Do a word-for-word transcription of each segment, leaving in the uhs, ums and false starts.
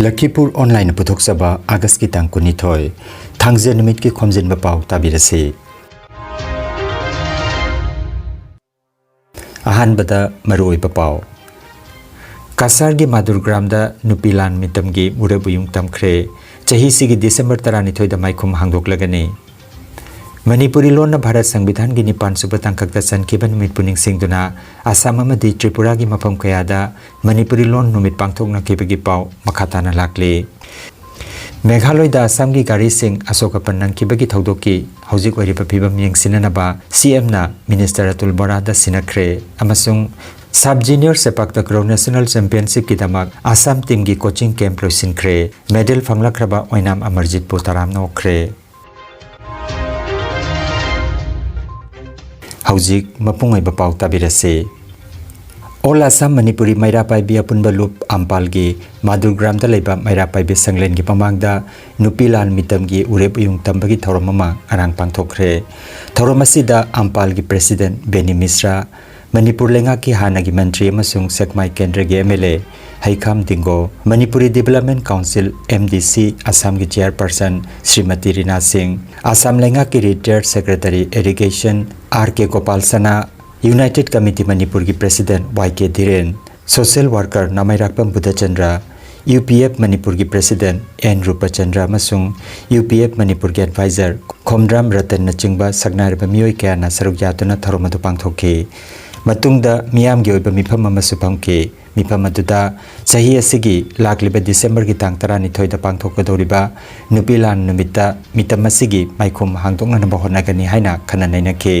ꯂꯈꯤꯄꯨꯔ ꯑꯣꯟꯂꯥꯏꯟꯅ ꯄꯨꯊꯣꯛꯆꯕ ꯑꯥꯒꯁꯀꯤ ꯇꯥꯡ ꯀꯨꯟꯅꯤꯊꯣꯏ, ꯊꯥꯡꯖ ꯅꯨꯃꯤꯠꯀꯤ ꯈꯣꯝꯖꯤꯟꯕ ꯄꯥꯎ ꯇꯥꯕꯤꯔꯁꯤ꯫ ꯑꯍꯥꯟꯕꯗ ꯃꯔꯨꯑꯣꯏꯕ ꯄꯥꯎ꯫ ꯀꯁꯥꯔꯒꯤ ꯃꯥꯗꯨꯔꯒ꯭ꯔꯥꯝꯗ ꯅꯨꯄꯤ ꯂꯥꯟ ꯃꯤꯇꯝꯒꯤ ꯎꯔꯦꯞ ꯎꯌꯨꯡ ꯇꯝꯈ꯭ꯔꯦ꯫ ꯆꯍꯤꯁꯤꯒꯤ ꯗꯤꯁꯦꯝꯕꯔ ꯇꯔꯥꯅꯤꯊꯣꯏꯗ ꯃꯥꯏꯈꯨꯝ ꯍꯥꯡꯗꯣꯛꯂꯒꯅꯤ꯫ ꯃꯅꯤꯄꯨꯔꯤ ꯂꯣꯟꯅ ꯚꯥꯔꯠ ꯁꯪꯕꯤꯙꯥꯟꯒꯤ ꯅꯤꯄꯥꯟ ꯁꯨꯕ ꯇꯥꯡꯀꯛꯇ ꯆꯟꯈꯤꯕ ꯅꯨꯃꯤꯠꯄꯨ ꯅꯤꯡꯁꯤꯡꯗꯨꯅ ꯑꯁꯥꯝ ꯑꯃꯗꯤ ꯇ꯭ꯔꯤꯄꯨꯔꯥꯒꯤ ꯃꯐꯝ ꯀꯌꯥꯗ ꯃꯅꯤꯄꯨꯔꯤ ꯂꯣꯟ ꯅꯨꯃꯤꯠ ꯄꯥꯡꯊꯣꯛꯅꯈꯤꯕꯒꯤ ꯄꯥꯎ ꯃꯈꯥ ꯇꯥꯅ ꯂꯥꯛꯂꯤ꯫ ꯃꯦꯘꯥꯂꯣꯏꯗ ꯑꯁꯥꯝꯒꯤ ꯒꯥꯔꯤꯁꯤꯡ ꯑꯁꯣꯛ ꯑꯄꯟ ꯅꯪꯈꯤꯕꯒꯤ ꯊꯧꯗꯣꯛꯀꯤ ꯍꯧꯖꯤꯛ ꯑꯣꯏꯔꯤꯕ ꯐꯤꯕꯝ ꯌꯦꯡꯁꯤꯟꯅꯅꯕ ꯁꯤ ꯑꯦꯝꯅ ꯃꯤꯅꯤꯁꯇꯔ ꯑꯇꯨꯜ ꯕꯣꯔꯥꯗ ꯁꯤꯟꯅꯈ꯭ꯔꯦ ꯑꯃꯁꯨꯡ ꯁꯕ ꯖꯨꯅꯤꯌꯔ ꯁꯦꯄꯥꯛ ꯇꯀ꯭ꯔꯣ ꯅꯦꯁꯅꯦꯜ ꯆꯦꯝꯄꯤꯌꯟꯁꯤꯞꯀꯤꯗꯃꯛ ꯑꯁꯥꯝ ꯇꯤꯝꯒꯤ ꯀꯣꯆꯤꯡ ꯀꯦꯝꯞ ꯂꯣꯏꯁꯤꯟꯈ꯭ꯔꯦ꯫ ꯃꯦꯗꯜ ꯐꯪꯂꯛꯈ꯭ꯔꯕ ꯑꯣꯏꯅꯥꯝ ꯑꯃꯔꯖꯤꯠꯄꯨ ꯇꯔꯥꯝꯅ ꯑꯣꯛꯈ꯭ꯔꯦ꯫ ꯍꯧꯖꯤꯛ ꯃꯄꯨꯡ ꯑꯣꯏꯕ ꯄꯥꯎ ꯇꯥꯕꯤꯔꯁꯤ꯫ ꯑꯣꯜ ꯑꯁꯥꯝ ꯃꯅꯤꯄꯨꯔꯤ ꯃꯩꯔꯥ ꯄꯥꯏꯕꯤ ꯑꯄꯨꯟꯕ ꯂꯨꯞ ꯑꯝꯄꯥꯜꯒꯤ ꯃꯥꯗꯨꯔꯒ꯭ꯔꯥꯝꯗ ꯂꯩꯕ ꯃꯩꯔꯥ ꯄꯥꯏꯕꯤ ꯁꯪꯂꯦꯟꯒꯤ ꯃꯃꯥꯡꯗ ꯅꯨꯄꯤ ꯂꯥꯟ ꯃꯤꯇꯝꯒꯤ ꯎꯔꯦꯞ ꯎꯌꯨꯡ ꯇꯝꯕꯒꯤ ꯊꯧꯔꯝ ꯑꯃ ꯉꯔꯥꯡ ꯄꯥꯡꯊꯣꯛꯈ꯭ꯔꯦ꯫ ꯊꯧꯔꯝ ꯑꯁꯤꯗ ꯑꯝꯄꯥꯜꯒꯤ ꯄ꯭ꯔꯦꯁꯤꯗꯦꯟꯠ ꯕꯦꯅꯤ ꯃꯤꯁ꯭ꯔꯥ, ꯃꯅꯤꯄꯨꯔ ꯂꯩꯉꯥꯛꯀꯤ ꯍꯥꯟꯅꯒꯤ ꯃꯟꯇ꯭ꯔꯤ ꯑꯃꯁꯨꯡ ꯁꯦꯛꯃꯥꯏ ꯀꯦꯟꯗ꯭ꯔꯒꯤ M L A Heikham Dingo, Manipuri development council, M D C, ꯑꯁꯥꯝꯒꯤ ꯆꯤꯌꯔꯄꯔꯁꯟ ꯁ꯭ꯔꯤꯃꯇꯤ ꯔꯤꯅꯥ ꯁꯤꯡ, ꯑꯁꯥꯝ ꯂꯩꯉꯥꯛꯀꯤ retired secretary irrigation R K Gopal Sana, united committee ꯃꯅꯤꯄꯨꯔꯒꯤ president Y K Dhiren, social worker Nameirakpam Budhachandra, U P F ꯃꯅꯤꯄꯨꯔꯒꯤ ꯄ꯭ꯔꯦꯁꯤꯗꯦꯟꯠ ꯑꯦꯟ ꯔꯨꯄꯆꯟꯗ꯭ꯔ ꯑꯃꯁꯨꯡ ꯌꯨ ꯄꯤ ꯑꯦꯐ ꯃꯅꯤꯄꯨꯔꯒꯤ ꯑꯦꯗꯚꯥꯏꯖꯔ ꯈꯣꯝꯗ꯭ꯔꯥꯝ ꯔꯇꯟꯅꯆꯤꯡꯕ ꯁꯛꯅꯥꯏꯔꯕ ꯃꯤꯑꯣꯏ ꯀꯌꯥꯅ ꯁꯔꯨꯛ ꯌꯥꯗꯨꯅ ꯊꯧꯔꯝ ꯑꯗꯨ ꯄꯥꯡꯊꯣꯛꯈꯤ꯫ ꯃꯇꯨꯡꯗ ꯃꯤꯌꯥꯝꯒꯤ ꯑꯣꯏꯕ ꯃꯤꯐꯝ ꯑꯃꯁꯨ ꯐꯝꯈꯤ꯫ ꯃꯤꯐꯝ ꯑꯗꯨꯗ ꯆꯍꯤ ꯑꯁꯤꯒꯤ ꯂꯥꯛꯂꯤꯕ ꯗꯤꯁꯦꯝꯕꯔꯒꯤ ꯇꯥꯡ ꯇꯔꯥꯅꯤꯊꯣꯏꯗ ꯄꯥꯡꯊꯣꯛꯀꯗꯧꯔꯤꯕ ꯅꯨꯄꯤ ꯂꯥꯟ ꯅꯨꯃꯤꯠꯇ ꯃꯤꯇꯝ ꯑꯁꯤꯒꯤ ꯃꯥꯏꯈꯨꯝ ꯍꯥꯡꯗꯣꯛꯅꯅꯕ ꯍꯣꯠꯅꯒꯅꯤ ꯍꯥꯏꯅ ꯈꯟꯅ ꯅꯩꯅꯈꯤ꯫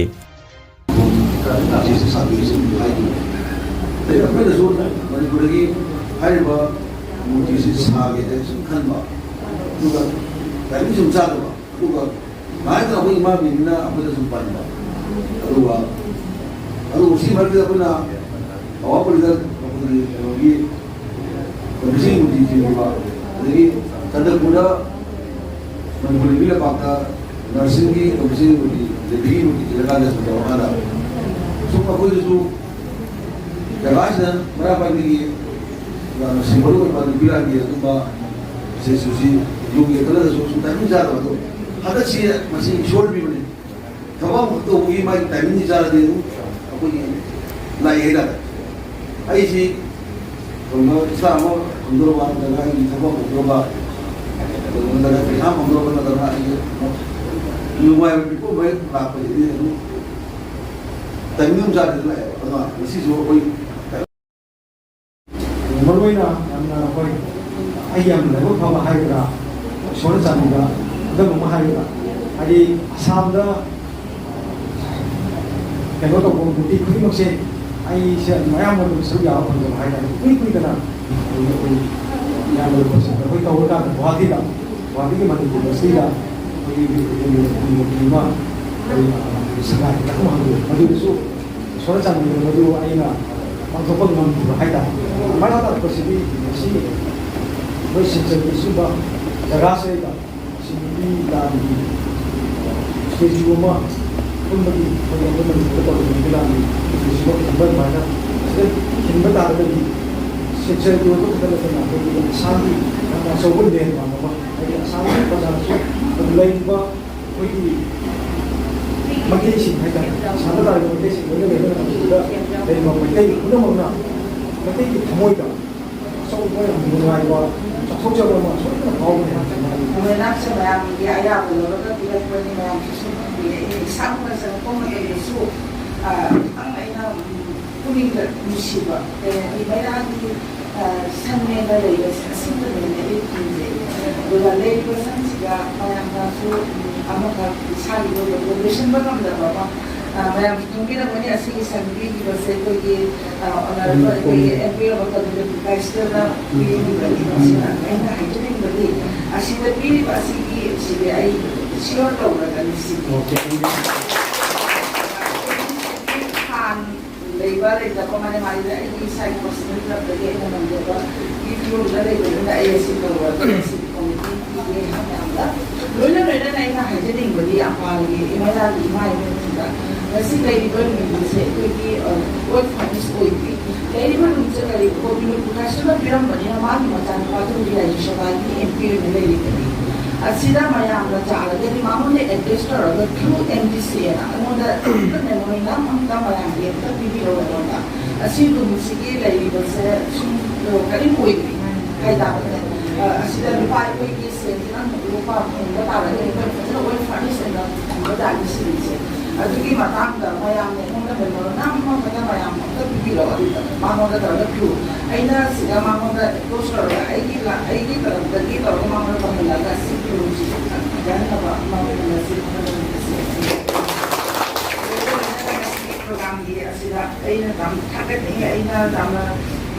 ꯑꯩꯈꯣꯏꯅꯁꯨ ꯃꯅꯤꯄꯨꯔꯗꯒꯤ ꯍꯥꯏꯔꯤꯕ ꯃꯨꯔꯇꯤꯁꯤ ꯁꯥꯒꯦꯗ ꯁꯨꯝ ꯈꯟꯕ, ꯑꯗꯨꯒ ꯇꯥꯏꯃꯤꯡ ꯁꯨꯝ ꯆꯥꯗꯕ, ꯑꯗꯨꯒ ꯉꯥꯏꯅ ꯑꯩꯈꯣꯏ ꯏꯃꯥ ꯕꯦꯕꯤꯅ ꯑꯩꯈꯣꯏꯗ ꯁꯨꯝ ꯄꯟꯕ, ꯑꯗꯨꯒ ꯑꯗꯨꯒ ꯁꯤ ꯃꯔꯛꯇ ꯑꯩꯈꯣꯏꯅ ꯑꯋꯥꯡ ꯄꯜꯂꯤꯗ ꯑꯩꯈꯣꯏꯒꯤ ꯀꯩꯅꯣꯒꯤ ꯀꯝꯄ꯭ꯌꯨꯇꯔ ꯃꯨꯔꯇꯤ ꯊꯤꯟꯈꯤꯕ, ꯑꯗꯒꯤ ꯆꯟꯗ꯭ꯔꯄꯨꯔꯗ ꯃꯅꯤꯄꯨꯔ ꯂꯝꯕꯤ ꯂꯝꯄꯥꯛꯇ ꯅꯔꯁꯤꯡꯒꯤ ꯀꯝꯄ꯭ꯌꯨꯇꯔ ꯃꯨꯔꯇꯤ, ꯂꯦꯕꯤꯒꯤ ꯃꯨꯔꯇꯤ ꯊꯤꯜꯂꯀꯥꯟꯗ ꯁꯨꯝ ꯇꯧꯔꯀꯥꯟꯗ ꯁꯨꯝ ꯑꯩꯈꯣꯏꯗꯁꯨ ꯖꯒꯥꯁꯤꯗ ꯃꯩꯔꯥ ꯄꯥꯏꯕꯤꯒꯤ ꯌꯥꯝꯅ ꯁꯤꯝꯕꯣꯂꯤꯛ ꯑꯣꯏꯕ ꯅꯨꯄꯤ ꯂꯥꯟꯒꯤ ꯑꯗꯨꯒꯨꯝꯕ ꯁꯦꯁꯨꯁꯤ ꯌꯨꯝꯒꯤ ꯈꯜꯂꯒꯁꯨ ꯁꯨꯝ ꯇꯥꯏꯃꯤꯡ ꯆꯥꯗꯕ ꯑꯗꯣ, ꯍꯟꯗꯛꯁꯤ ꯃꯁꯤ ꯏꯁꯣꯔ ꯄꯤꯕꯅꯤ꯫ ꯊꯕꯛ ꯑꯃꯈꯛ ꯇꯧꯕꯒꯤ ꯃꯥꯒꯤ ꯇꯥꯏꯃꯤꯡꯗꯤ ꯆꯥꯔꯗꯤ ꯑꯗꯨꯝ ꯑꯩꯈꯣꯏꯒꯤ ꯂꯥꯛꯏ ꯍꯥꯏꯇꯥꯔꯦ꯫ ꯑꯩꯁꯤ ꯀꯩꯅꯣ ꯏꯁꯥ ꯑꯃ ꯐꯪꯗꯧꯔꯕ ꯅꯠꯇ꯭ꯔꯒ ꯑꯩꯒꯤ ꯊꯕꯛ ꯐꯪꯗꯧꯔꯕ ꯅꯠꯇ꯭ꯔꯒ ꯄꯩꯁꯥ ꯐꯪꯗꯧꯔꯕ ꯅꯠꯇ꯭ꯔꯒ ꯑꯩꯒꯤ ꯅꯨꯡꯉꯥꯏꯕ ꯄꯤꯄꯨꯝ ꯍꯦꯛ ꯂꯥꯛꯄꯁꯤꯗꯤ ꯑꯗꯨꯝ ꯇꯥꯏꯃꯤꯡ ꯑꯃ ꯆꯥꯗꯅ ꯂꯥꯛꯑꯦꯕ꯫ ꯑꯗꯣ ꯉꯁꯤꯁꯨ ꯑꯩꯈꯣꯏ ꯃꯔꯨ ꯑꯣꯏꯅ ꯌꯥꯝꯅ ꯑꯩꯈꯣꯏ ꯑꯩ ꯌꯥꯝꯅ ꯂꯥꯏꯕꯛ ꯐꯕ ꯍꯥꯏꯒꯗ꯭ꯔꯥ, ꯏꯁꯣꯔꯅ ꯆꯥꯟꯕꯤꯕ ꯈꯨꯗꯝ ꯑꯃ ꯍꯥꯏꯒꯗ꯭ꯔꯥ, ꯍꯥꯏꯗꯤ ꯑꯁꯥꯝꯗ ꯀꯩꯅꯣ ꯇꯧꯕ ꯅꯨꯄꯤ ꯈꯨꯗꯤꯡꯃꯛꯁꯦ ꯑꯩꯁꯦ ꯑꯗꯨꯝ ꯑꯌꯥꯝꯕ ꯑꯗꯨꯝ ꯁꯔꯨꯛ ꯌꯥꯕ ꯐꯪꯖꯕ ꯍꯥꯏꯇꯥꯔꯦ꯫ ꯏꯀꯨꯏ ꯀꯨꯏꯗꯅ ꯑꯩꯈꯣꯏ, ꯑꯩꯈꯣꯏ ꯏꯌꯥꯝꯕ ꯂꯣꯏꯄꯣꯠꯁꯦ ꯑꯩꯈꯣꯏ ꯇꯧꯔꯀꯥꯟꯗ ꯒꯨꯍꯥꯇꯤꯗ, ꯒꯨꯍꯥꯇꯤꯒꯤ ꯃꯅꯤꯄꯨꯔ ꯌꯨꯅꯤꯚꯔꯁꯤꯇꯤꯗ ꯑꯩꯈꯣꯏꯒꯤ ꯃꯅꯤꯄꯨꯔꯤ ꯑꯃ ꯑꯩꯈꯣꯏ ꯁꯉꯥꯏ ꯈꯤꯇꯪ ꯑꯃ ꯍꯪꯕꯤꯌꯨ꯫ ꯃꯗꯨꯗꯁꯨ ꯏꯁꯣꯔꯅ ꯆꯥꯟꯕꯤꯕ ꯃꯗꯨ ꯑꯩꯅ ꯄꯥꯡꯊꯣꯛꯄ ꯉꯝꯈꯤꯕ ꯍꯥꯏꯇꯥꯔꯦ꯫ ꯃꯈꯥ ꯇꯥꯔꯛꯄꯁꯤꯗꯤ ꯉꯁꯤ ꯑꯩꯈꯣꯏ ꯁꯤꯜꯆꯔꯒꯤ ꯁꯤꯒꯨꯝꯕ ꯖꯒꯥꯁꯤꯗꯩꯗ ꯁꯤ ꯅꯨꯄꯤ ꯂꯥꯟꯒꯤ ꯁ꯭ꯇꯦꯆꯨ ꯑꯃ ꯄꯨꯟꯕꯒꯤ ꯑꯩꯈꯣꯏ ꯑꯩꯈꯣꯏ ꯃꯅꯤꯄꯨꯔꯗ ꯇꯧꯔꯤꯕ ꯅꯨꯄꯤ ꯂꯥꯟꯒꯤ ꯁ꯭ꯇꯦꯆꯨ ꯑꯃ ꯈꯤꯟꯕ ꯑꯗꯨꯃꯥꯏꯅ ꯁꯤꯗ ꯈꯤꯟꯕ ꯇꯥꯔꯒꯗꯤ ꯁꯤꯜꯆꯔꯒꯤ ꯑꯣꯏꯕ ꯈꯛꯇ ꯅꯠꯇꯅ ꯑꯩꯈꯣꯏꯒꯤ ꯑꯁꯥꯝꯒꯤ ꯌꯥꯝꯅ ꯑꯆꯧꯕ ꯂꯦꯟꯃꯥꯔꯛ ꯑꯃ, ꯍꯥꯏꯗꯤ ꯑꯁꯥꯝꯒꯤ ꯄ꯭ꯔꯖꯥꯁꯨ ꯂꯩꯔꯤꯕ ꯑꯩꯈꯣꯏꯒꯤ ꯃꯩꯇꯩꯁꯤꯡ ꯍꯥꯏꯇꯥꯔꯦ, ꯁꯥꯟꯅ ꯇꯥꯔꯤꯕ ꯃꯩꯇꯩꯁꯤꯡ ꯂꯣꯏꯅ ꯂꯩꯕ ꯃꯇꯝꯁꯤꯗ ꯂꯩꯔꯤꯕ ꯃꯩꯇꯩ ꯄꯨꯝꯅꯃꯛꯅ ꯃꯩꯇꯩꯒꯤ ꯊꯃꯣꯏꯗ ꯑꯆꯧꯕ ꯌꯥꯝ ꯅꯨꯡꯉꯥꯏꯕ ꯆꯥꯎꯊꯣꯛꯆꯕ ꯑꯃ ꯁꯣꯏꯗꯅ ꯐꯥꯎꯒꯅꯤ ꯍꯥꯏꯕꯁꯤ ꯍꯥꯏꯅꯤꯡꯉꯤ꯫ ꯃꯣꯏꯅꯥꯛꯁꯦ ꯃꯌꯥꯝꯒꯤ ꯑꯌꯥꯕ ꯂꯧꯔꯒ ꯄꯤꯔꯛꯄꯅꯤ, ꯃꯌꯥꯝꯁꯤꯁꯨ ꯈꯪꯕꯤꯔꯦ꯫ ꯑꯩꯅ ꯏꯁꯥꯃꯛꯅ ꯆꯪꯉꯛꯄ ꯃꯇꯝꯗꯁꯨ, ꯑ, ꯈꯤꯇꯪ ꯑꯩꯅ, ꯎꯝ, ꯄꯨꯛꯅꯤꯡꯗ ꯅꯨꯡꯁꯤꯕ, ꯀꯩ ꯍꯥꯏꯅꯤ, ꯃꯩꯔꯥꯒꯤ, ꯑ, ꯁꯪꯅꯦꯅ ꯂꯩꯕꯁꯦ ꯑꯁꯤꯇꯅꯦꯅ ꯑꯩ ꯈꯟꯖꯩ꯫ ꯑꯗꯨꯒ ꯂꯩꯔꯤꯕ ꯁꯪꯁꯤꯗ ꯃꯌꯥꯝꯅꯁꯨ, ꯎꯝ, ꯑꯃꯈꯛ ꯏꯁꯥꯒꯤ ꯑꯣꯏꯕ ꯂꯣꯏꯁꯤꯟꯕ ꯉꯝꯗꯕ ꯑꯃ, ꯑ, ꯃꯌꯥꯝꯁꯨ ꯈꯪꯕꯤꯔꯝꯒꯅꯤ꯫ ꯑꯁꯤꯒꯤ ꯁꯪ ꯄꯤꯈꯤꯕꯁꯦ ꯑꯩꯈꯣꯏꯒꯤ, ꯑ, ꯑꯣꯅꯔꯦꯕꯜ ꯑꯩꯈꯣꯏꯒꯤ ꯑꯦꯝ ꯄꯤ ꯑꯣꯐ ꯀꯝꯃ꯭ꯌꯨꯅꯤꯇꯤ ꯀꯥꯏꯁꯤꯗꯅ ꯄꯤꯈꯤꯕꯅꯤ꯫ ꯃꯁꯤꯅ ꯑꯩꯅ ꯍꯥꯏꯖꯅꯤꯡꯕꯗꯤ ꯑꯁꯤꯗ ꯄꯤꯔꯤꯕ ꯑꯁꯤꯒꯤ ꯁꯤꯗꯤ ꯑꯩ ꯁꯤꯌꯣꯔ ꯇꯧꯔꯒꯅꯤ ꯁꯤꯗꯤ꯫ ꯑꯣꯀꯦ꯫ ꯍꯥꯟ ꯂꯩꯕ ꯂꯩꯇꯕ ꯃꯥꯅꯦ ꯃꯥꯒꯤ ꯑꯩꯒꯤ ꯏꯁꯥꯒꯤ ꯄꯔꯁꯅꯦꯜ ꯀ꯭ꯂꯕꯇꯒꯤ ꯑꯩꯅ ꯉꯝꯖꯕ ꯒꯤꯐ ꯔꯨꯝꯗ ꯂꯩꯕꯅꯤꯅ ꯑꯩ ꯑꯁꯤ ꯇꯧꯔꯒ ꯁꯤ ꯀꯣꯃꯤꯇꯤ ꯄꯤꯒꯦ ꯃꯌꯥꯝꯗ꯫ ꯂꯣꯏꯅ ꯂꯣꯏꯅꯅ ꯑꯩꯅ ꯍꯥꯏꯖꯅꯤꯡꯕꯗꯤ ꯑꯝꯐꯥꯜꯒꯤ ꯃꯩꯔꯥꯒꯤ ꯏꯃꯥ ꯏꯕꯦꯟꯁꯤꯡꯗ ꯉꯁꯤ ꯂꯩꯔꯤꯕ ꯅꯨꯃꯤꯠ ꯑꯁꯦ ꯑꯩꯈꯣꯏꯒꯤ, ꯑ, ꯋꯥꯔꯜ ꯐꯥꯔꯃꯔꯁ ꯑꯣꯏꯕꯤ ꯂꯩꯔꯤꯕ ꯅꯨꯃꯤꯠꯁꯦ ꯀꯔꯤ ꯀꯣꯕꯤ ꯄ꯭ꯔꯣꯐꯦꯁꯔꯅ ꯄꯤꯔꯝꯕꯅꯤꯅ ꯃꯥꯒꯤ ꯃꯆꯥꯅꯨꯄꯥꯗꯨ ꯍꯧꯖꯤꯛ ꯔꯥꯖ꯭ꯌ ꯁꯚꯥꯒꯤ ꯑꯦꯝ ꯄꯤ ꯑꯣꯏꯅ ꯂꯩꯔꯤꯕꯅꯤ꯫ ꯑꯁꯤꯗ ꯃꯌꯥꯝꯅ ꯆꯥꯔꯒꯗꯤ ꯃꯉꯣꯟꯗ ꯑꯦꯗ꯭ꯔꯦꯁ ꯇꯧꯔꯒ ꯊ꯭ꯔꯨ ꯑꯦꯝ ꯗꯤ ꯁꯤ ꯑꯦꯅ ꯑꯩꯉꯣꯟꯗ ꯑꯝꯇ ꯃꯦꯃꯣꯔꯦꯟꯗꯝ ꯑꯝꯇ ꯃꯌꯥꯝꯒꯤ ꯑꯝꯇ ꯄꯤꯕꯤꯔꯛꯑꯣ ꯑꯩꯉꯣꯟꯗ꯫ ꯑꯁꯤꯒꯨꯝꯕꯁꯤꯒꯤ ꯂꯩꯔꯤꯕꯁꯦ ꯁꯨꯝ ꯀꯔꯤꯝ ꯑꯣꯏꯗ꯭ꯔꯤ ꯍꯥꯏꯇꯥꯔꯦꯅꯦ꯫ ꯑꯁꯤꯗ ꯂꯨꯄꯥ ꯑꯩꯈꯣꯏꯒꯤ ꯁꯦꯟꯁꯤꯅ ꯑꯃꯨꯛ ꯂꯨꯄꯥ ꯍꯨꯝꯐꯨ ꯇꯥꯔꯒꯗꯤ ꯑꯩꯈꯣꯏ ꯐꯖꯅ ꯑꯣꯏ ꯐꯔꯅꯤꯁ ꯑꯣꯏꯅ ꯊꯝꯕ ꯌꯥꯅꯤ ꯁꯤꯒꯤꯁꯦ꯫ ꯑꯗꯨꯒꯤ ꯃꯇꯥꯡꯗ ꯃꯌꯥꯝꯅ ꯑꯩꯉꯣꯟꯗ ꯃꯦꯃꯣꯔꯦꯟꯗꯝ ꯑꯃ ꯐꯖꯅ ꯃꯌꯥꯝ ꯑꯝꯇ ꯄꯤꯕꯤꯔꯛꯑꯣ꯫ ꯑꯗꯨꯗ ꯃꯉꯣꯟꯗ ꯇꯧꯔꯒ ꯄꯤꯌꯨ꯫ ꯑꯩꯅ ꯁꯤꯗ ꯃꯉꯣꯟꯗ ꯑꯦꯄ꯭ꯔꯣꯁ ꯇꯧꯔꯒ ꯑꯩꯒꯤ ꯂ-, ꯑꯩꯒꯤ ꯇꯔꯞꯇꯒꯤ ꯇꯧꯔꯒ ꯃꯉꯣꯟꯗ ꯇꯧꯍꯜꯂꯒ ꯁꯤ ꯐꯤꯔꯣꯜꯁꯤ ꯐꯖꯍꯟꯅꯕ ꯑꯃ ꯍꯣꯠꯅꯁꯤ, ꯍꯣꯠꯅꯃꯤꯟꯅꯁꯤ꯫ ꯄ꯭ꯔꯣꯒ꯭ꯔꯥꯝꯒꯤ ꯑꯁꯤꯗ ꯑꯩꯅ ꯌꯥꯝ ꯊꯥꯒꯠꯅꯤꯡꯉꯤ꯫ ꯑꯩꯅ ꯌꯥꯝꯅ,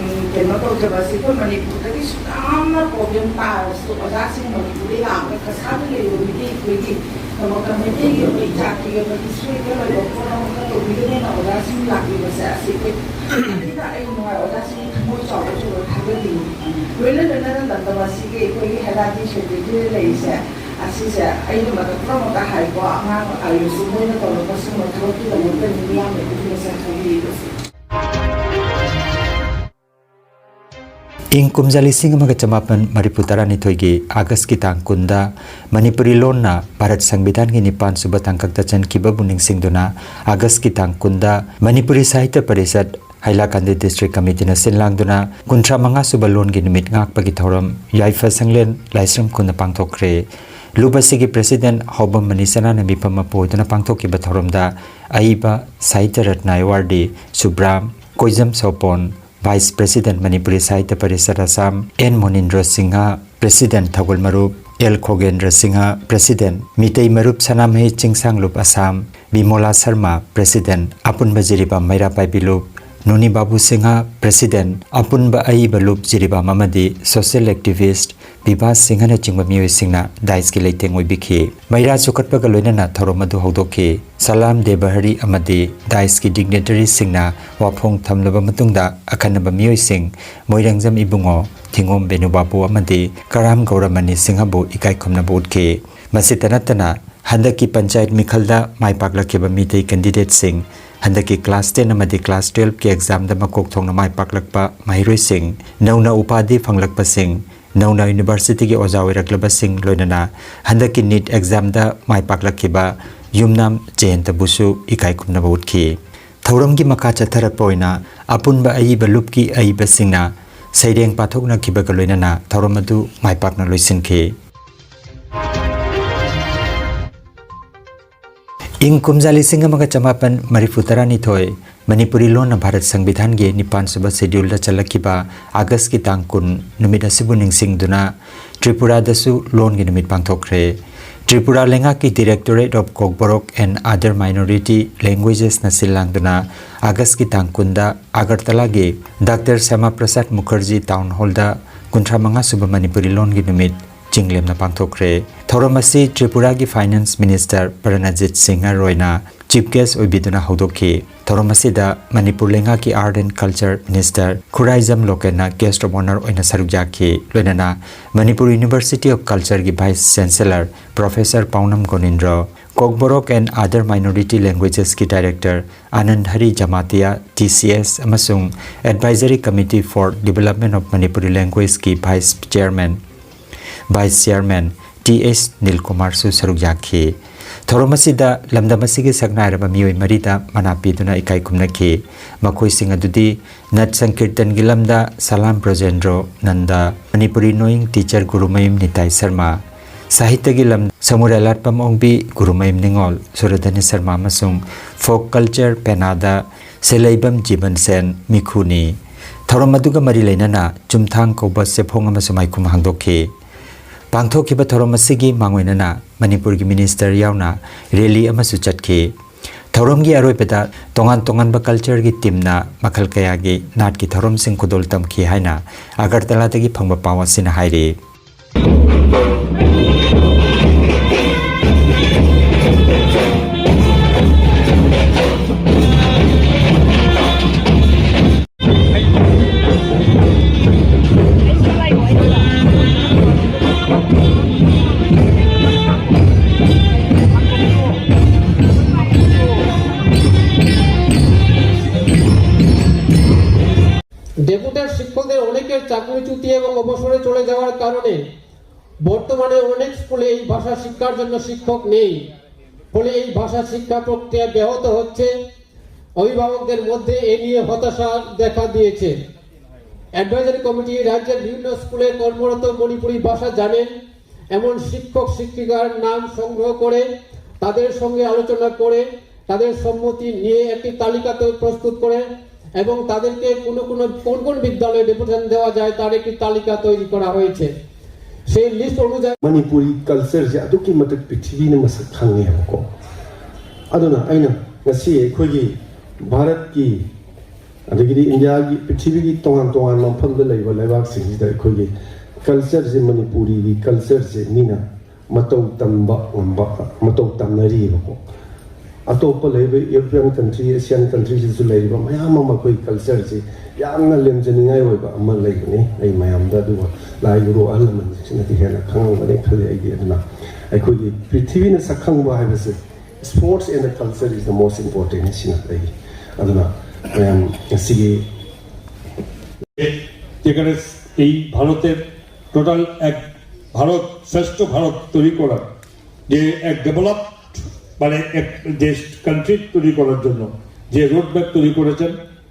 ꯎꯝ, ꯀꯩꯅꯣ ꯇꯧꯖꯕꯁꯤ ꯑꯩꯈꯣꯏ ꯃꯅꯤꯄꯨꯔꯗꯒꯤ ꯁꯨꯛ ꯌꯥꯝꯅ ꯄ꯭ꯔꯣꯕ꯭ꯂꯦꯝ ꯇꯥꯔꯁꯨ ꯑꯣꯖꯥꯁꯤꯡ ꯃꯅꯤꯄꯨꯔꯗꯒꯤ ꯂꯥꯛꯑꯒ ꯀꯁꯥꯔꯗ ꯂꯩꯔꯤꯕ ꯃꯤꯇꯩ ꯑꯩꯈꯣꯏꯒꯤ ꯗꯃꯛꯇ ꯃꯩꯇꯩꯒꯤ ꯑꯩꯈꯣꯏ ꯖꯥꯇꯤꯒꯤ ꯑꯩꯈꯣꯏ ꯍꯤꯁꯇꯣꯔꯤꯀꯦꯜ ꯑꯣꯏꯕ ꯄꯣꯠ ꯑꯃꯈꯛ ꯇꯧꯕꯤꯒꯅꯦꯅ ꯑꯣꯖꯥꯁꯤꯡ ꯂꯥꯛꯂꯤꯕꯁꯦ ꯑꯁꯤ ꯑꯩꯈꯣꯏ ꯑꯩꯅ ꯑꯩ ꯅꯨꯡꯉꯥꯏ꯫ ꯑꯣꯖꯥꯁꯤꯡꯒꯤ ꯊꯃꯣꯏ ꯆꯥꯎꯕ ꯆꯥꯎꯕ ꯊꯥꯒꯠꯅꯤꯡꯉꯤ꯫ ꯂꯣꯏꯅ ꯂꯣꯏꯅꯅ ꯂꯝꯗꯝ ꯑꯁꯤꯒꯤ ꯑꯩꯈꯣꯏꯒꯤ ꯍꯦꯔꯥꯗꯤ ꯁꯦꯀ꯭ꯔꯦꯇꯔꯤ ꯂꯩꯔꯤꯁꯦ ꯑꯁꯤꯁꯦ ꯑꯩꯅ ꯃꯇꯝ ꯄꯨꯝꯅꯃꯛꯇ ꯍꯥꯏꯀꯣ, ꯑꯉꯥꯡ ꯑꯥꯌꯨꯁꯁꯨ ꯃꯣꯏꯅ ꯇꯧꯔꯛꯄ ꯁꯤꯒꯨꯝꯕ ꯊꯕꯛꯀꯤꯗꯃꯛꯇꯅꯤ ꯃꯤꯌꯥꯝꯅ ꯄꯨꯛꯅꯤꯡ ꯃꯁꯛ ꯈꯪꯕꯤꯔꯤꯕꯁꯦ꯫ ꯏꯪ ꯀꯨꯝꯖꯥ ꯂꯤꯁꯤꯡ ꯑꯃꯒ ꯆꯃꯥꯄꯟ ꯃꯔꯤꯐꯨ ꯇꯔꯥꯅꯤꯊꯣꯏꯒꯤ ꯑꯥꯒꯁꯀꯤ ꯇꯥꯡ ꯀꯨꯟꯗ ꯃꯅꯤꯄꯨꯔꯤ ꯂꯣꯟꯅ ꯚꯥꯔꯠ ꯁꯪꯕꯤꯙꯥꯟꯒꯤ ꯅꯤꯄꯥꯟ ꯁꯨꯕ ꯇꯥꯡꯀꯛꯇ ꯆꯟꯈꯤꯕꯕꯨ ꯅꯤꯡꯁꯤꯡꯗꯨꯅ ꯑꯥꯒꯁꯀꯤ ꯇꯥꯡ ꯀꯨꯟꯗ ꯃꯅꯤꯄꯨꯔꯤ ꯁꯥꯍꯤꯇ꯭ꯌ ꯄꯔꯤꯁꯠ ꯍꯥꯏꯂꯥꯀꯟꯗꯤ ꯗꯤꯁꯇ꯭ꯔꯤꯛ ꯀꯃꯤꯇꯤꯅ ꯁꯤꯟ ꯂꯥꯡꯗꯨꯅ ꯀꯨꯟꯊ꯭ꯔꯥ ꯃꯉꯥ ꯁꯨꯕ ꯂꯣꯟꯒꯤ ꯅꯨꯃꯤꯠ ꯉꯥꯛꯄꯒꯤ ꯊꯧꯔꯝ ꯌꯥꯏꯐ ꯁꯪꯂꯦꯟ ꯂꯥꯏꯁ꯭ꯔꯝ ꯈꯨꯟꯗ ꯄꯥꯡꯊꯣꯛꯈ꯭ꯔꯦ꯫ ꯂꯨꯞ ꯑꯁꯤꯒꯤ ꯄ꯭ꯔꯦꯁꯤꯗꯦꯟꯠ ꯍꯥꯎꯕꯝ ꯃꯅꯤꯁꯅꯥꯅ ꯃꯤꯐꯝ ꯑꯃ ꯄꯨꯗꯨꯅ ꯄꯥꯡꯊꯣꯛꯈꯤꯕ ꯊꯧꯔꯝꯗ ꯑꯏꯕ Sahitya Ratna awardee Subram Koijam Sopon, vice president Manipuri Sahitya Parishad Assam, N Monindro Singh, president ꯊꯧꯒꯜ ꯃꯔꯨꯞ ꯑꯦꯜ ꯈꯣꯒꯦꯟꯗ꯭ꯔ ꯁꯤꯡꯍ, ꯄ꯭ꯔꯦꯁꯤꯗꯦꯟꯠ ꯃꯤꯇꯩ ꯃꯔꯨꯞ ꯁꯅꯥꯃꯍꯤ ꯆꯤꯡꯁꯥꯡꯂꯨꯞ ꯑꯁꯥꯝ, ꯕꯤꯃꯣꯂꯥ ꯁꯔꯃ, ꯄ꯭ꯔꯦꯁꯤꯗꯦꯟꯠ ꯑꯄꯨꯟꯕ ꯖꯤꯔꯤꯕꯥꯝ ꯃꯩꯔꯥ ꯄꯥꯏꯕꯤ ꯂꯨꯞ, ꯅꯣꯅꯤ ꯕꯥꯕꯨ ꯁꯤꯡꯍ, ꯄ꯭ꯔꯦꯁꯤꯗꯦꯟꯠ ꯑꯄꯨꯟꯕ ꯑꯏꯕ ꯂꯨꯞ ꯖꯤꯔꯤꯕꯥꯝ ꯑꯃꯗꯤ ꯁꯣꯁꯤꯌꯦꯜ ꯑꯦꯛꯇꯤꯚꯤꯁ꯭ꯠ ꯕꯤꯚꯥꯁ ꯁꯤꯡꯍꯅꯆꯤꯡꯕ ꯃꯤꯑꯣꯏꯁꯤꯡꯅ ꯗꯥꯏꯁꯀꯤ ꯂꯩꯇꯦꯡ ꯑꯣꯏꯕꯤꯈꯤ꯫ ꯃꯩꯔꯥ ꯆꯨꯈꯠꯄꯒ ꯂꯣꯏꯅꯅ ꯊꯧꯔꯝ ꯑꯗꯨ ꯍꯧꯗꯣꯛꯈꯤ꯫ ꯁꯂꯥꯝ ꯗꯦꯕꯍꯔꯤ ꯑꯃꯗꯤ ꯗꯥꯏꯁꯀꯤ ꯗꯤꯒꯅꯤꯇꯔꯤꯁꯤꯡꯅ ꯋꯥꯐꯣꯡ ꯊꯝꯂꯕ ꯃꯇꯨꯡꯗ ꯑꯈꯟꯅꯕ ꯃꯤꯑꯣꯏꯁꯤꯡ ꯃꯣꯏꯔꯪꯖꯝ ꯏꯕꯨꯡꯉꯣ, ꯊꯤꯉꯣꯝ ꯕꯦꯅꯨꯕꯥꯕꯨ ꯑꯃꯗꯤ ꯀꯔꯥꯝ ꯒꯧꯔꯃꯅꯤ ꯁꯤꯡꯍꯕꯨ ꯏꯀꯥꯏ ꯈꯨꯝꯅꯕ ꯎꯠꯈꯤ꯫ ꯃꯁꯤꯇ ꯅꯠꯇꯅ ꯍꯟꯗꯛꯀꯤ ꯄꯟꯆꯥꯌꯠ ꯃꯤꯈꯜꯗ ꯃꯥꯏ ꯄꯥꯛꯂꯛꯈꯤꯕ ꯃꯤꯇꯩ ꯀꯦꯟꯗꯤꯗꯦꯠꯁꯤꯡ ꯍꯟꯗꯛꯀꯤ class ten ꯑꯃꯗꯤ class twelve ꯀꯤ exam ꯗ ꯃꯀꯣꯛ ꯊꯣꯡꯅ ꯃꯥꯏ ꯄꯥꯛꯂꯛꯄ ꯃꯍꯩꯔꯣꯏꯁꯤꯡ, ꯅꯧꯅ ꯎꯄꯥꯙꯤ ꯐꯪꯂꯛꯄꯁꯤꯡ, ꯅꯧꯅ university ꯒꯤ ꯑꯣꯖꯥ ꯑꯣꯏꯔꯛꯂꯕꯁꯤꯡ, ꯂꯣꯏꯅꯅ ꯍꯟꯗꯛꯀꯤ NEET exam ꯗ ꯃꯥꯏ ꯄꯥꯛꯂꯛꯈꯤꯕ ꯌꯨꯝꯅꯥꯝ ꯖꯌꯟꯇꯕꯨꯁꯨ ꯏꯀꯥꯏ ꯈꯨꯝꯅꯕ ꯎꯠꯈꯤ꯫ ꯊꯧꯔꯝꯒꯤ ꯃꯈꯥ ꯆꯠꯊꯔꯛꯄ ꯑꯣꯏꯅ ꯑꯄꯨꯟꯕ ꯑꯏꯕ ꯂꯨꯞꯀꯤ ꯑꯏꯕꯁꯤꯡꯅ ꯁꯩꯔꯦꯡ ꯄꯥꯊꯣꯛꯅꯈꯤꯕꯒ ꯂꯣꯏꯅꯅ ꯊꯧꯔꯝ ꯑꯗꯨ ꯃꯥꯏ ꯄꯥꯛꯅ ꯂꯣꯏꯁꯤꯟꯈꯤ꯫ ꯏꯪ ꯀꯨꯝꯖꯥ ꯂꯤꯁꯤꯡ ꯑꯃꯒ ꯆꯃꯥꯄꯟ ꯃꯔꯤꯐꯨ ꯇꯔꯥꯅꯤꯊꯣꯏ, ꯃꯅꯤꯄꯨꯔꯤ ꯂꯣꯟꯅ ꯚꯥꯔꯠ ꯁꯪꯕꯤꯙꯥꯟꯒꯤ ꯅꯤꯄꯥꯟ ꯁꯨꯕ schedule ꯗ ꯆꯜꯂꯛꯈꯤꯕ ꯑꯥꯒꯁꯀꯤ ꯇꯥꯡ ꯀꯨꯟ ꯅꯨꯃꯤꯠ ꯑꯁꯤꯕꯨ ꯅꯤꯡꯁꯤꯡꯗꯨꯅ ꯇ꯭ꯔꯤꯄꯨꯔꯥꯗꯁꯨ ꯂꯣꯟꯒꯤ ꯅꯨꯃꯤꯠ ꯄꯥꯡꯊꯣꯛꯈ꯭ꯔꯦ꯫ ꯇ꯭ꯔꯤꯄꯨꯔꯥ ꯂꯩꯉꯥꯛꯀꯤ Directorate of Kokborok and Other Minority Languages ꯅ ꯁꯤꯜ ꯂꯥꯡꯗꯨꯅ ꯑꯥꯒꯁꯀꯤ ꯇꯥꯡ ꯀꯨꯟꯗ ꯑꯒꯔꯇꯂꯥꯒꯤ ꯗꯥꯛꯇꯔ ꯁ꯭ꯌꯥꯃꯥ ꯄ꯭ꯔꯁꯥꯗ ꯃꯨꯈꯔꯖꯤ ꯇꯥꯎꯟ ꯍꯣꯜꯗ ꯀꯨꯟꯊ꯭ꯔꯥ ꯃꯉꯥ ꯁꯨꯕ ꯃꯅꯤꯄꯨꯔꯤ ꯂꯣꯟꯒꯤ ꯅꯨꯃꯤꯠ ꯆꯤꯡꯂꯦꯝꯅ ꯄꯥꯡꯊꯣꯛꯈ꯭ꯔꯦ꯫ ꯊꯧꯔꯝ ꯑꯁꯤ ꯇ꯭ꯔꯤꯄꯨꯔꯥꯒꯤ Finance Minister ꯄ꯭ꯔꯅꯖꯤꯠ Singh ꯔꯣꯏꯅ Chief Guest ꯑꯣꯏꯕꯤꯗꯨꯅ ꯍꯧꯗꯣꯛꯈꯤ꯫ ꯊꯧꯔꯝ ꯑꯁꯤꯗ ꯃꯅꯤꯄꯨꯔ ꯂꯩꯉꯥꯛꯀꯤ Art and Culture Minister Khuraijam ꯂꯣꯀꯦꯟꯅ Guest of Honour ꯑꯣꯏꯅ ꯁꯔꯨꯛ ꯌꯥꯈꯤ꯫ ꯂꯣꯏꯅꯅ ꯃꯅꯤꯄꯨꯔ University of Culture ꯒꯤ Vice Chancellor Professor ꯄꯥꯎꯅꯝ ꯒꯣꯅꯤꯟꯗ꯭ꯔꯣ, Kokborok and Other Minority Languages ꯀꯤ Director Anand Harry ꯖꯃꯥꯇꯤꯌꯥ, T C S, ꯑꯃꯁꯨꯡ Advisory Committee for Development of Manipuri Language ꯀꯤ Vice Chairman, Vice Chairman T H ꯅꯤꯜꯀꯨꯃꯥꯔꯁꯨ ꯁꯔꯨꯛ ꯌꯥꯈꯤ꯫ ꯊꯧꯔꯝ ꯑꯁꯤꯗ ꯂꯝꯗꯝ ꯑꯁꯤꯒꯤ ꯁꯛꯅꯥꯏꯔꯕ ꯃꯤꯑꯣꯏ ꯃꯔꯤꯗ ꯃꯅꯥ ꯄꯤꯗꯨꯅ ꯏꯀꯥꯏ ꯈꯨꯝꯅꯈꯤ꯫ ꯃꯈꯣꯏꯁꯤꯡ ꯑꯗꯨꯗꯤ ꯅꯠ ꯁꯪꯀꯤꯔꯇꯟꯒꯤ ꯂꯝꯗ ꯁꯂꯥꯝ ꯕ꯭ꯔꯖꯦꯟꯗ꯭ꯔꯣ ꯅꯟꯗ, ꯃꯅꯤꯄꯨꯔꯤ ꯅꯣꯌꯤꯡ teacher ꯒꯨꯔꯨꯃꯌꯨꯝ ꯅꯤꯇꯥꯏ ꯁꯔꯃ, ꯁꯥꯍꯤꯇ꯭ꯌꯒꯤ ꯂꯝ ꯁꯃꯨꯔꯥꯏ ꯂꯥꯠꯄꯝ ꯑꯣꯡꯕꯤ, ꯒꯨꯔꯨꯃꯌꯨꯝ ꯅꯤꯉꯣꯜ, ꯁꯨꯔꯙꯅꯤ ꯁꯔꯃ ꯑꯃꯁꯨꯡ folk culture ꯄꯦꯅꯥꯗ ꯁꯦꯂꯩꯕꯝ ꯖꯤꯕꯟ ꯁꯦꯟ ꯃꯤꯈꯨꯅꯤ꯫ ꯊꯧꯔꯝ ꯑꯗꯨꯒ ꯃꯔꯤ ꯂꯩꯅꯅ ꯆꯨꯝꯊꯥꯡ ꯀꯧꯕ ꯆꯦꯐꯣꯡ ꯑꯃꯁꯨ ꯃꯥꯏꯈꯨꯝ ꯍꯥꯡꯗꯣꯛꯈꯤ꯫ ꯄꯥꯡꯊꯣꯛꯈꯤꯕ ꯊꯧꯔꯝ ꯑꯁꯤꯒꯤ ꯃꯥꯡꯑꯣꯏꯅꯅ ꯃꯅꯤꯄꯨꯔꯒꯤ minister ꯌꯥꯎꯅ rally ꯑꯃꯁꯨ ꯆꯠꯈꯤ꯫ ꯊꯧꯔꯝꯒꯤ ꯑꯔꯣꯏꯕꯗ ꯇꯣꯉꯥꯟ ꯇꯣꯉꯥꯟꯕ culture ꯒꯤ team ꯅ ꯃꯈꯜ ꯀꯌꯥꯒꯤ ꯅꯥꯠꯀꯤ ꯊꯧꯔꯝꯁꯤꯡ ꯈꯨꯗꯣꯜ ꯇꯝꯈꯤ ꯍꯥꯏꯅ ꯑꯒꯔꯇꯂꯥꯗꯒꯤ ꯐꯪꯕ ꯄꯥꯎ ꯑꯁꯤꯅ ꯍꯥꯏꯔꯤ꯫ ডেপুটেড শিক্ষকদের অনেকের চাকরিচ্যুতি এবং অবসরে চলে যাওয়ার কারণে বর্তমানে অনেক স্কুলে এই ভাষা শিক্ষার জন্য শিক্ষক নেই। ফলে এই ভাষা শিক্ষা প্রক্রিয়া ব্যাহত হচ্ছে। অভিভাবকদের মধ্যে এ নিয়ে হতাশা দেখা দিয়েছে। অ্যাডভাইজারি কমিটি রাজ্যের বিভিন্ন স্কুলে কর্মরত মণিপুরি ভাষা জানেন এমন শিক্ষক শিক্ষিকার নাম সংগ্রহ করে তাদের সঙ্গে আলোচনা করে তাদের সম্মতি নিয়ে একটি তালিকা তৈ- প্রস্তুত করে এবং তাদেরকে কোনো কোনো কোন কোন বিদ্যালয়ে ডেপুটেশন দেওয়া যায় তার একটি তালিকা তৈরি করা হয়েছে। সেই লিস্ট অনুযায়ী ꯃꯅꯤꯄꯨꯔꯤ ꯀꯜꯆꯔꯁꯦ ꯑꯗꯨꯛꯀꯤ ꯃꯇꯤꯛ ꯄ꯭ꯔꯤꯊꯤꯕꯤꯅ ꯃꯁꯛ ꯈꯪꯉꯦꯕꯀꯣ꯫ ꯑꯗꯨꯅ ꯑꯩꯅ ꯉꯁꯤ ꯑꯩꯈꯣꯏꯒꯤ ꯚꯥꯔꯠꯀꯤ, ꯑꯗꯒꯤꯗꯤ ꯏꯟꯗꯤꯌꯥꯒꯤ, ꯄ꯭ꯔꯤꯊꯤꯕꯤꯒꯤ ꯇꯣꯉꯥꯟ ꯇꯣꯉꯥꯟꯕ ꯃꯐꯝꯗ ꯂꯩꯕ ꯂꯩꯕꯥꯛꯁꯤꯡꯁꯤꯗ ꯑꯩꯈꯣꯏꯒꯤ ꯀꯜꯆꯔꯁꯦ, ꯃꯅꯤꯄꯨꯔꯤꯒꯤ ꯀꯜꯆꯔꯁꯦ ꯃꯤꯅ ꯃꯇꯧ ꯇꯝꯕ ꯉꯝꯕ, ꯃꯇꯧ ꯇꯝꯅꯔꯤꯕꯀꯣ꯫ ꯑꯇꯣꯞꯄ ꯂꯩꯔꯤꯕ ꯌꯨꯔꯣꯄꯤꯌꯟ ꯀꯟꯇ꯭ꯔꯤ, ꯑꯦꯁꯤꯌꯥꯟ ꯀꯟꯇ꯭ꯔꯤꯁꯤꯁꯨ ꯂꯩꯔꯤꯕ ꯃꯌꯥꯝ ꯑꯃ ꯑꯩꯈꯣꯏ ꯀꯜꯆꯔꯁꯤ ꯌꯥꯝꯅ ꯂꯦꯝꯖꯅꯤꯡꯉꯥꯏ ꯑꯣꯏꯕ ꯑꯃ ꯂꯩꯕꯅꯤ꯫ ꯑꯩ ꯃꯌꯥꯝꯗ ꯑꯗꯨꯒ ꯂꯥꯏ ꯒꯨꯔꯨ ꯑꯍꯜ ꯂꯃꯟꯁꯤꯡꯁꯤꯅꯗꯤ ꯍꯦꯟꯅ ꯈꯪꯉꯝꯒꯅꯤ ꯈꯜꯂꯤ꯫ ꯑꯩꯗꯤ ꯑꯗꯨꯅ ꯑꯩꯈꯣꯏꯒꯤ ꯄ꯭ꯔꯤꯊꯤꯕꯤꯅ ꯁꯛ ꯈꯪꯕ ꯍꯥꯏꯕꯁꯦ, sports and the culture is the most important ꯁꯤꯅ ꯑꯩꯒꯤ꯫ ꯑꯗꯨꯅ ꯃꯌꯥꯝ ꯉꯁꯤꯒꯤ যেখানে এই ভারতের টোটাল এক ভারত, শ্রেষ্ঠ ভারত তৈরি করার যে এক ডেভেলপড, মানে এক দেশ, কান্ট্রি তৈরি করার জন্য যে রোডম্যাপ তৈরি করেছেন,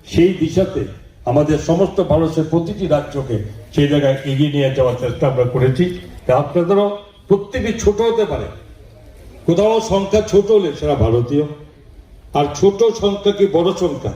সেই দিশাতে আমাদের সমস্ত ভারতের প্রতিটি রাজ্যকে সেই জায়গায় এগিয়ে নিয়ে যাওয়ার চেষ্টা আমরা করেছি। তা আপনাদেরও প্রত্যেকে ছোট হতে পারে, কোথাও সংখ্যা ছোট হলে সেটা ভারতীয়, আর ছোট সংখ্যা কি বড় সংখ্যা,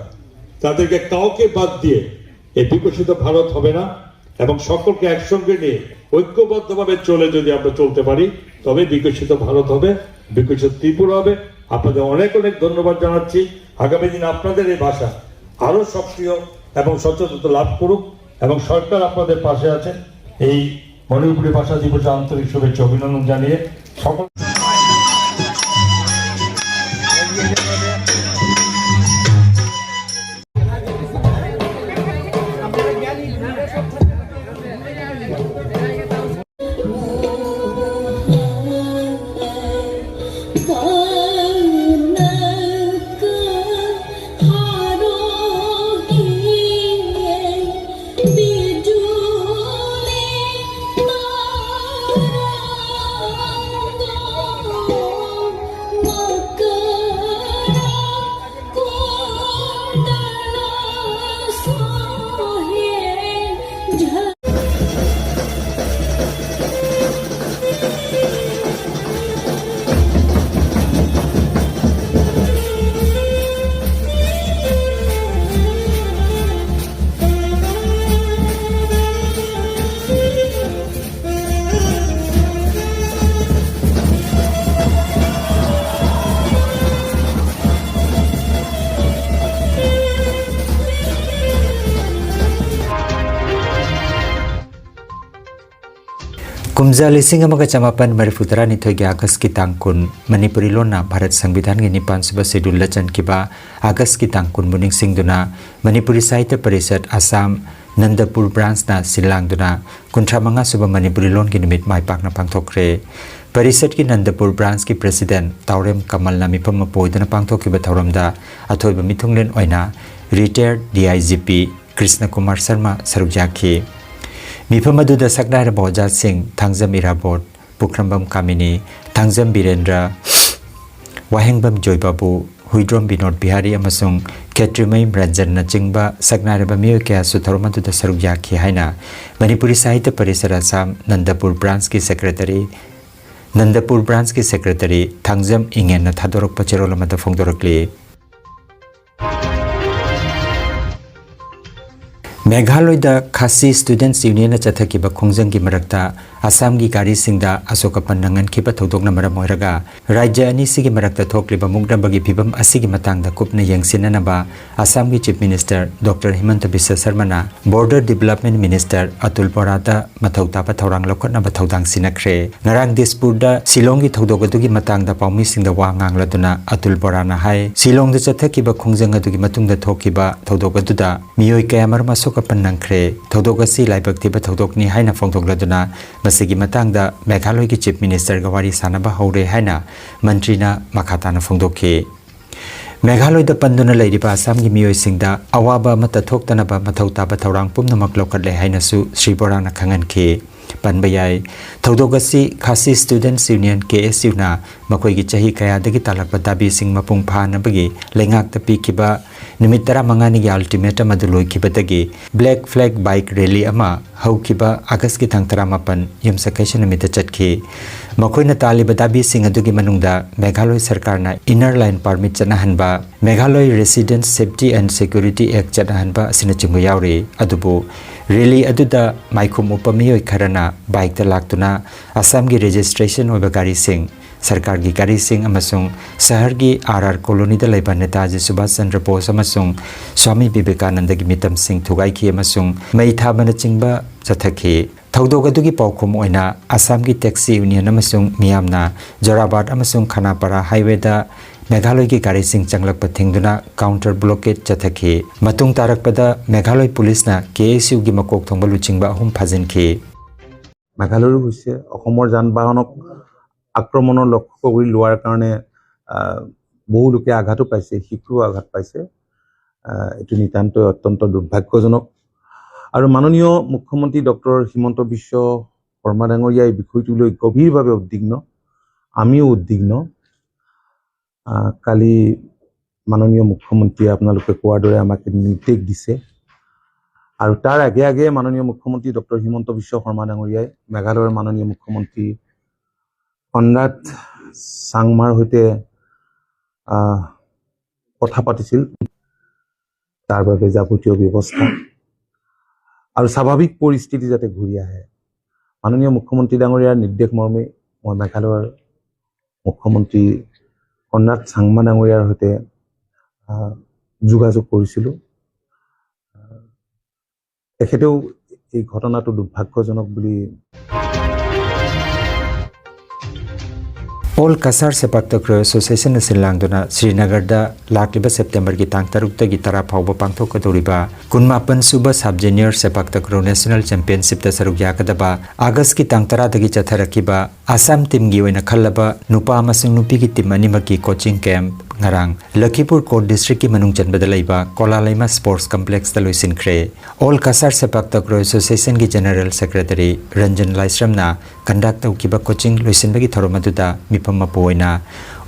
তাদেরকে কাউকে বাদ দিয়ে এই বিকশিত ভারত হবে না। এবং সকলকে একসঙ্গে নিয়ে ঐক্যবদ্ধভাবে চলে যদি আমরা চলতে পারি, তবে বিকশিত ভারত হবে, বিকশিত ত্রিপুরা হবে। আপনাদের অনেক অনেক ধন্যবাদ জানাচ্ছি। আগামী দিন আপনাদের এই ভাষা আরো সক্রিয় এবং সচেতনতা লাভ করুক, এবং সরকার আপনাদের পাশে আছেন। এই মণিপুরী ভাষা দিবসে আন্তরিক শুভেচ্ছা অভিনন্দন জানিয়ে সকল ꯀꯨꯝꯖꯥ ꯂꯤꯁꯤꯡ ꯑꯃꯒ ꯆꯃꯥꯄꯟ ꯃꯔꯤꯐꯨ ꯇꯔꯥꯅꯤꯊꯣꯏꯒꯤ ꯑꯥꯒꯁꯀꯤ ꯇꯥꯡ ꯀꯨꯟ, ꯃꯅꯤꯄꯨꯔꯤ ꯂꯣꯟꯅ ꯚꯥꯔꯠ ꯁꯪꯕꯤꯙꯥꯟꯒꯤ ꯅꯤꯄꯥꯟ ꯁꯨꯕ ꯁꯦꯗꯨꯜꯗ ꯆꯟꯈꯤꯕ ꯑꯥꯒꯁꯀꯤ ꯇꯥꯡ ꯀꯨꯟꯕꯨ ꯅꯤꯡꯁꯤꯡꯗꯨꯅ ꯃꯅꯤꯄꯨꯔꯤ ꯁꯥꯍꯤꯇ꯭ꯌ ꯄꯔꯤꯁꯠ ꯑꯁꯥꯝ ꯅꯟꯗꯄꯨꯔ ꯕ꯭ꯔꯥꯟꯁꯅ ꯁꯤꯜ ꯂꯥꯡꯗꯨꯅ ꯀꯨꯟꯊ꯭ꯔꯥ ꯃꯉꯥ ꯁꯨꯕ ꯃꯅꯤꯄꯨꯔꯤ ꯂꯣꯟꯒꯤ ꯅꯨꯃꯤꯠ ꯃꯥꯏ ꯄꯥꯛꯅ ꯄꯥꯡꯊꯣꯛꯈ꯭ꯔꯦ꯫ ꯄꯔꯤꯁꯠꯀꯤ ꯅꯟꯗꯄꯨꯔ ꯕ꯭ꯔꯥꯟꯁꯀꯤ ꯄ꯭ꯔꯦꯁꯤꯗꯦꯟꯠ ꯇꯥꯎꯔꯦꯝ ꯀꯃꯜꯅ ꯃꯤꯐꯝ ꯑꯃ ꯄꯣꯏꯗꯨꯅ ꯄꯥꯡꯊꯣꯛꯈꯤꯕ ꯊꯧꯔꯝꯗ ꯑꯊꯣꯏꯕ ꯃꯤꯊꯨꯡꯂꯦꯟ ꯑꯣꯏꯅ retire D I G P Krishna Kumar Sharma ꯁꯔꯨꯛ ꯌꯥꯈꯤ꯫ ꯃꯤꯐꯝ ꯑꯗꯨꯗ ꯁꯛꯅꯥꯏꯔꯕ ꯑꯣꯖꯥꯁꯤꯡ ꯊꯥꯡꯖꯝ ꯏꯔꯥꯕꯣꯠ, ꯄꯨꯈ꯭ꯔꯝꯕꯝ ꯀꯥꯃꯤꯅꯤ, ꯊꯥꯡꯖꯝ ꯕꯤꯔꯦꯟꯗ꯭ꯔ, ꯋꯥꯍꯦꯡꯕꯝ ꯖꯣꯏꯕꯥꯕꯨ, ꯍꯨꯏꯗ꯭ꯔꯣꯝ ꯕꯤꯅꯣꯗ ꯕꯤꯍꯥꯔꯤ ꯑꯃꯁꯨꯡ ꯈꯦꯇ꯭ꯔꯤꯃꯌꯨꯝ ꯔꯟꯖꯟꯅꯆꯤꯡꯕ ꯁꯛꯅꯥꯏꯔꯕ ꯃꯤꯑꯣꯏ ꯀꯌꯥꯁꯨ ꯊꯧꯔꯝ ꯑꯗꯨꯗ ꯁꯔꯨꯛ ꯌꯥꯈꯤ ꯍꯥꯏꯅ ꯃꯅꯤꯄꯨꯔꯤ ꯁꯥꯍꯤꯇ꯭ꯌ ꯄꯔꯤꯁꯠ ꯑꯁꯥꯝ ꯅꯟꯗꯄꯨꯔ ꯕ꯭ꯔꯥꯟꯁꯀꯤ ꯁꯦꯀ꯭ꯔꯦꯇꯔꯤ, ꯅꯟꯗꯄꯨꯔ ꯕ꯭ꯔꯥꯟꯁꯀꯤ ꯁꯦꯀ꯭ꯔꯦꯇꯔꯤ ꯊꯥꯡꯖꯝ ꯏꯉꯦꯟꯅ ꯊꯥꯗꯣꯔꯛꯄ ꯆꯦꯔꯣꯜ ꯑꯃꯗ ꯐꯣꯡꯗꯣꯔꯛꯂꯤ꯫ ꯃꯦꯘꯥꯂꯣꯏꯗ ꯈꯥꯁꯤ ꯁ꯭ꯇꯨꯗꯦꯟꯠꯁ ꯌꯨꯅꯤꯌꯟꯅ ꯆꯠꯊꯈꯤꯕ ꯈꯣꯡꯖꯪꯒꯤ ꯃꯔꯛꯇ ꯑꯁꯥꯝꯒꯤ ꯒꯥꯔꯤꯁꯤꯡꯗ ꯑꯁꯣꯛ ꯑꯄꯟ ꯅꯪꯍꯟꯈꯤꯕ ꯊꯧꯗꯣꯛꯅ ꯃꯔꯝ ꯑꯣꯏꯔꯒ ꯔꯥꯖ꯭ꯌ ꯑꯅꯤꯁꯤꯒꯤ ꯃꯔꯛꯇ ꯊꯣꯛꯂꯤꯕ ꯃꯨꯛꯅꯕꯒꯤ ꯐꯤꯚꯝ ꯑꯁꯤꯒꯤ ꯃꯇꯥꯡꯗ ꯀꯨꯞꯅ ꯌꯦꯡꯁꯤꯟꯅꯅꯕ ꯑꯁꯥꯝꯒꯤ chief minister doctor Himanta Biswa ꯁꯔꯃꯅ ꯕꯣꯔꯗꯔ ꯗꯤꯕꯂꯞꯃꯦꯟꯠ ꯃꯤꯅꯤꯁꯇꯔ ꯑꯇꯨꯜ ꯕꯣꯔꯥꯗ ꯃꯊꯧ ꯇꯥꯕ ꯊꯧꯔꯥꯡ ꯂꯧꯈꯠꯅꯕ ꯊꯧꯗꯥꯡ ꯁꯤꯟꯅꯈ꯭ꯔꯦ꯫ ꯉꯔꯥꯡ ꯗꯤꯁꯄꯨꯔꯗ ꯁꯤꯂꯣꯡꯒꯤ ꯊꯧꯗꯣꯛ ꯑꯗꯨꯒꯤ ꯃꯇꯥꯡꯗ ꯄꯥꯎꯃꯤꯁꯤꯡꯗ ꯋꯥ ꯉꯥꯡꯂꯗꯨꯅ ꯑꯇꯨꯜ ꯕꯣꯔꯥꯅ ꯍꯥꯏ, ꯁꯤꯂꯣꯡꯗ ꯆꯠꯊꯈꯤꯕ ꯈꯣꯡꯖꯪ ꯑꯗꯨꯒꯤ ꯃꯇꯨꯡꯗ ꯊꯣꯛꯈꯤꯕ ꯊꯧꯗꯣꯛ ꯑꯗꯨꯗ ꯃꯤꯑꯣꯏ ꯀꯌꯥꯃꯔꯨꯝ ꯑꯁꯣꯛ ꯑꯄꯟ ꯅꯪꯈ꯭ꯔꯦ꯫ ꯊꯧꯗꯣꯛ ꯑꯁꯤ ꯂꯥꯏꯕꯛ ꯊꯤꯕ ꯊꯧꯗꯣꯛꯅꯤ ꯍꯥꯏꯅ ꯐꯣꯡꯗꯣꯛꯂꯗꯨꯅ ꯃꯁꯤꯒꯤ ꯃꯇꯥꯡꯗ ꯃꯦꯘꯥꯂꯣꯏꯒꯤ ꯆꯤꯐ ꯃꯤꯅꯤꯁꯇꯔꯒ ꯋꯥꯔꯤ ꯁꯥꯅꯕ ꯍꯧꯔꯦ ꯍꯥꯏꯅ ꯃꯟꯇ꯭ꯔꯤꯅ ꯃꯈꯥ ꯇꯥꯅ ꯐꯣꯡꯗꯣꯛꯈꯤ꯫ ꯃꯦꯘꯥꯂꯣꯏꯗ ꯄꯟꯗꯨꯅ ꯂꯩꯔꯤꯕ ꯑꯁꯥꯝꯒꯤ ꯃꯤꯑꯣꯏꯁꯤꯡꯗ ꯑꯋꯥꯕ ꯑꯃꯠꯇ ꯊꯣꯛꯇꯅꯕ ꯃꯊꯧ ꯇꯥꯕ ꯊꯧꯔꯥꯡ ꯄꯨꯝꯅꯃꯛ ꯂꯧꯈꯠꯂꯦ ꯍꯥꯏꯅꯁꯨ ꯁ꯭ꯔꯤ ꯕꯣꯔꯥꯅ ꯈꯪꯍꯟꯈꯤ꯫ ꯄꯟꯕ ꯌꯥꯏ, ꯊꯧꯗꯣꯛ ꯑꯁꯤ ꯈꯥꯁꯤ ꯁ꯭ꯇꯨꯗꯦꯟꯠꯁ ꯌꯨꯅꯤꯌꯟ, ꯀꯦ ꯑꯦꯁ ꯌꯨꯅ ꯃꯈꯣꯏꯒꯤ ꯆꯍꯤ ꯀꯌꯥꯗꯒꯤ ꯇꯥꯜꯂꯛꯄ ꯗꯥꯕꯤꯁꯤꯡ ꯃꯄꯨꯡ ꯐꯥꯅꯕꯒꯤ ꯂꯩꯉꯥꯛꯇ ꯄꯤꯈꯤꯕ ꯅꯨꯃꯤꯠ ꯇꯔꯥꯃꯉꯥꯅꯤꯒꯤ ꯑꯜꯇꯤꯃꯦꯇꯝ ꯑꯗꯨ ꯂꯣꯏꯈꯤꯕꯗꯒꯤ ꯕ꯭ꯂꯦꯛ ꯐ꯭ꯂꯦꯒ ꯕꯥꯏꯛ ꯔꯦꯂꯤ ꯑꯃ ꯍꯧꯈꯤꯕ ꯑꯥꯒꯁꯀꯤ ꯇꯥꯡ ꯇꯔꯥꯃꯥꯄꯟ ꯌꯨꯝꯁꯀꯩꯁ ꯅꯨꯃꯤꯠꯇ ꯆꯠꯈꯤ꯫ ꯃꯈꯣꯏꯅ ꯇꯥꯜꯂꯤꯕ ꯗꯥꯕꯤꯁꯤꯡ ꯑꯗꯨꯒꯤ ꯃꯅꯨꯡꯗ ꯃꯦꯘꯥꯂꯣꯏ ꯁꯔꯀꯥꯔꯅ ꯏꯟꯅꯔ ꯂꯥꯏꯟ ꯄꯥꯔꯃꯤꯠ ꯆꯠꯅꯍꯟꯕ, Meghalaya residents safety and security act ꯆꯠꯅꯍꯟꯕ ꯑꯁꯤꯅꯆꯤꯡꯕ ꯌꯥꯎꯔꯤ꯫ ꯑꯗꯨꯕꯨ ꯔꯦꯂꯤ ꯑꯗꯨꯗ ꯃꯥꯏꯈꯨꯝ ꯎꯞꯄ ꯃꯤꯑꯣꯏ ꯈꯔꯅ ꯕꯥꯏꯛꯇ ꯂꯥꯛꯇꯨꯅ ꯑꯁꯥꯝꯒꯤ ꯔꯦꯖꯤꯁꯇ꯭ꯔꯦꯁꯟ ꯑꯣꯏꯕ ꯒꯥꯔꯤꯁꯤꯡ, ꯁꯔꯀꯥꯔꯒꯤ ꯒꯥꯔꯤꯁꯤꯡ ꯑꯃꯁꯨꯡ ꯁꯍꯔꯒꯤ ꯑꯥꯔ ꯑꯥꯔ ꯀꯣꯂꯣꯅꯤꯗ ꯂꯩꯕ ꯅꯦꯇꯥꯖꯤ ꯁꯨꯚꯥꯁ ꯆꯟꯗ꯭ꯔ ꯕꯣꯁ ꯑꯃꯁꯨꯡ ꯁ꯭ꯋꯥꯃꯤ ꯕꯤꯕꯦꯀꯥꯅꯟꯗꯒꯤ ꯃꯤꯇꯝꯁꯤꯡ ꯊꯨꯒꯥꯏꯈꯤ ꯑꯃꯁꯨꯡ ꯃꯩ ꯊꯥꯕꯅꯆꯤꯡꯕ ꯆꯠꯊꯈꯤ꯫ ꯊꯧꯗꯣꯛ ꯑꯗꯨꯒꯤ ꯄꯥꯎꯈꯨꯝ ꯑꯣꯏꯅ ꯑꯁꯥꯝꯒꯤ ꯇꯦꯛꯁꯤ ꯌꯨꯅꯤꯌꯟ ꯑꯃꯁꯨꯡ ꯃꯤꯌꯥꯝꯅ ꯖꯣꯔꯥꯕꯥꯗ ꯑꯃꯁꯨꯡ ꯈꯅꯥꯄꯥꯔꯥ ꯍꯥꯏꯋꯦꯗ ꯃꯦꯘꯥꯂꯣꯏꯒꯤ ꯒꯥꯔꯤꯁꯤꯡ ꯆꯪꯂꯛꯄ ꯊꯤꯡꯗꯨꯅ counter blockade ꯆꯠꯊꯈꯤ꯫ ꯃꯇꯨꯡ ꯇꯥꯔꯛꯄꯗ ꯃꯦꯘꯥꯂꯣꯏ ꯄꯨꯂꯤꯁꯅ ꯀꯦ ꯑꯦꯁ ꯌꯨꯒꯤ ꯃꯀꯣꯛ ꯊꯣꯡꯕ ꯂꯨꯆꯤꯡꯕ ꯑꯍꯨꯝ ꯐꯥꯖꯤꯟꯈꯤ꯫ মেঘালয়ৰো হৈছে। অসমৰ যান বাহনক আক্ৰমণৰ লক্ষ্য কৰি লোৱাৰ কাৰণে আহ, বহু লোকে আঘাতো পাইছে, শিশুও আঘাত পাইছে। আহ, এইটো নিতান্তই অত্যন্ত দুৰ্ভাগ্যজনক। আৰু মাননীয় মুখ্যমন্ত্ৰী ডক্টৰ হিমন্ত বিশ্ব শৰ্মা ডাঙৰীয়া এই বিষয়টো লৈ গভীৰভাৱে উদ্বিগ্ন, আমিও উদ্বিগ্ন। আহ, কালি মাননীয় মুখ্যমন্ত্ৰীয়ে আপোনালোকে কোৱাৰ দৰে আমাক নিৰ্দেশ দিছে। আৰু তাৰ আগে আগে মাননীয় মুখ্যমন্ত্ৰী ডক্টৰ হিমন্ত বিশ্ব শৰ্মা ডাঙৰীয়াই মেঘালয়ৰ মাননীয় মুখ্যমন্ত্ৰী কনৰাড চাংমাৰ সৈতে আহ, কথা পাতিছিল। তাৰ বাবে যাৱতীয় ব্যৱস্থা আৰু স্বাভাৱিক পৰিস্থিতি যাতে ঘূৰি আহে। মাননীয় মুখ্যমন্ত্ৰী ডাঙৰীয়াৰ নিৰ্দেশ মৰ্মে মই মেঘালয়ৰ মুখ্যমন্ত্ৰী কনৰাড চাংমা ডাঙৰীয়াৰ সৈতে আহ, যোগাযোগ কৰিছিলোঁ। আহ, তেখেতেও এই ঘটনাটো দুৰ্ভাগ্যজনক বুলি All Kasar Sepak Takraw Association ꯑꯁꯤ ꯂꯥꯡꯗꯨꯅ ꯁ꯭ꯔꯤꯅꯒꯔꯗ ꯂꯥꯛꯂꯤꯕ ꯁꯦꯞꯇꯦꯝꯕꯔꯒꯤ ꯇꯥꯡ ꯇꯔꯨꯛꯇꯒꯤ ꯇꯔꯥ ꯐꯥꯎꯕ ꯄꯥꯡꯊꯣꯛꯀꯗꯧꯔꯤꯕ ꯀꯨꯟꯃꯥꯄꯟ ꯁꯨꯕ Sub Junior Sepak Takraw National Championshipꯇ ꯁꯔꯨꯛ ꯌꯥꯒꯗꯕ ꯑꯥꯒꯁꯀꯤ ꯇꯥꯡ ꯇꯔꯥꯗꯒꯤ ꯆꯠꯊꯔꯛꯈꯤꯕ ꯑꯁꯥꯝ teamꯒꯤ ꯑꯣꯏꯅ ꯈꯜꯂꯕ ꯅꯨꯄꯥ ꯑꯃꯁꯨꯡ ꯅꯨꯄꯤꯒꯤ team ꯑꯅꯤꯃꯛꯀꯤ coaching camp ꯉꯔꯥꯡ ꯂꯈꯤꯄꯨꯔ ꯀꯣꯠ districtꯀꯤ ꯃꯅꯨꯡ ꯆꯟꯕꯗ ꯂꯩꯕ ꯀꯣꯂꯥꯂꯩꯃ Sports Complexꯇ ꯂꯣꯏꯁꯤꯟꯈ꯭ꯔꯦ꯫ All Kasar Sepak Takraw Associationꯒꯤ General Secretary Ranjan ꯂꯥꯏꯁ꯭ꯔꯝꯅ conduct ꯇꯧꯈꯤꯕ coaching ꯂꯣꯏꯁꯤꯟꯕꯒꯤ ꯊꯧꯔꯝ ꯑꯗꯨꯗ ꯃꯤꯐꯝ ꯃꯄꯨ ꯑꯣꯏꯅ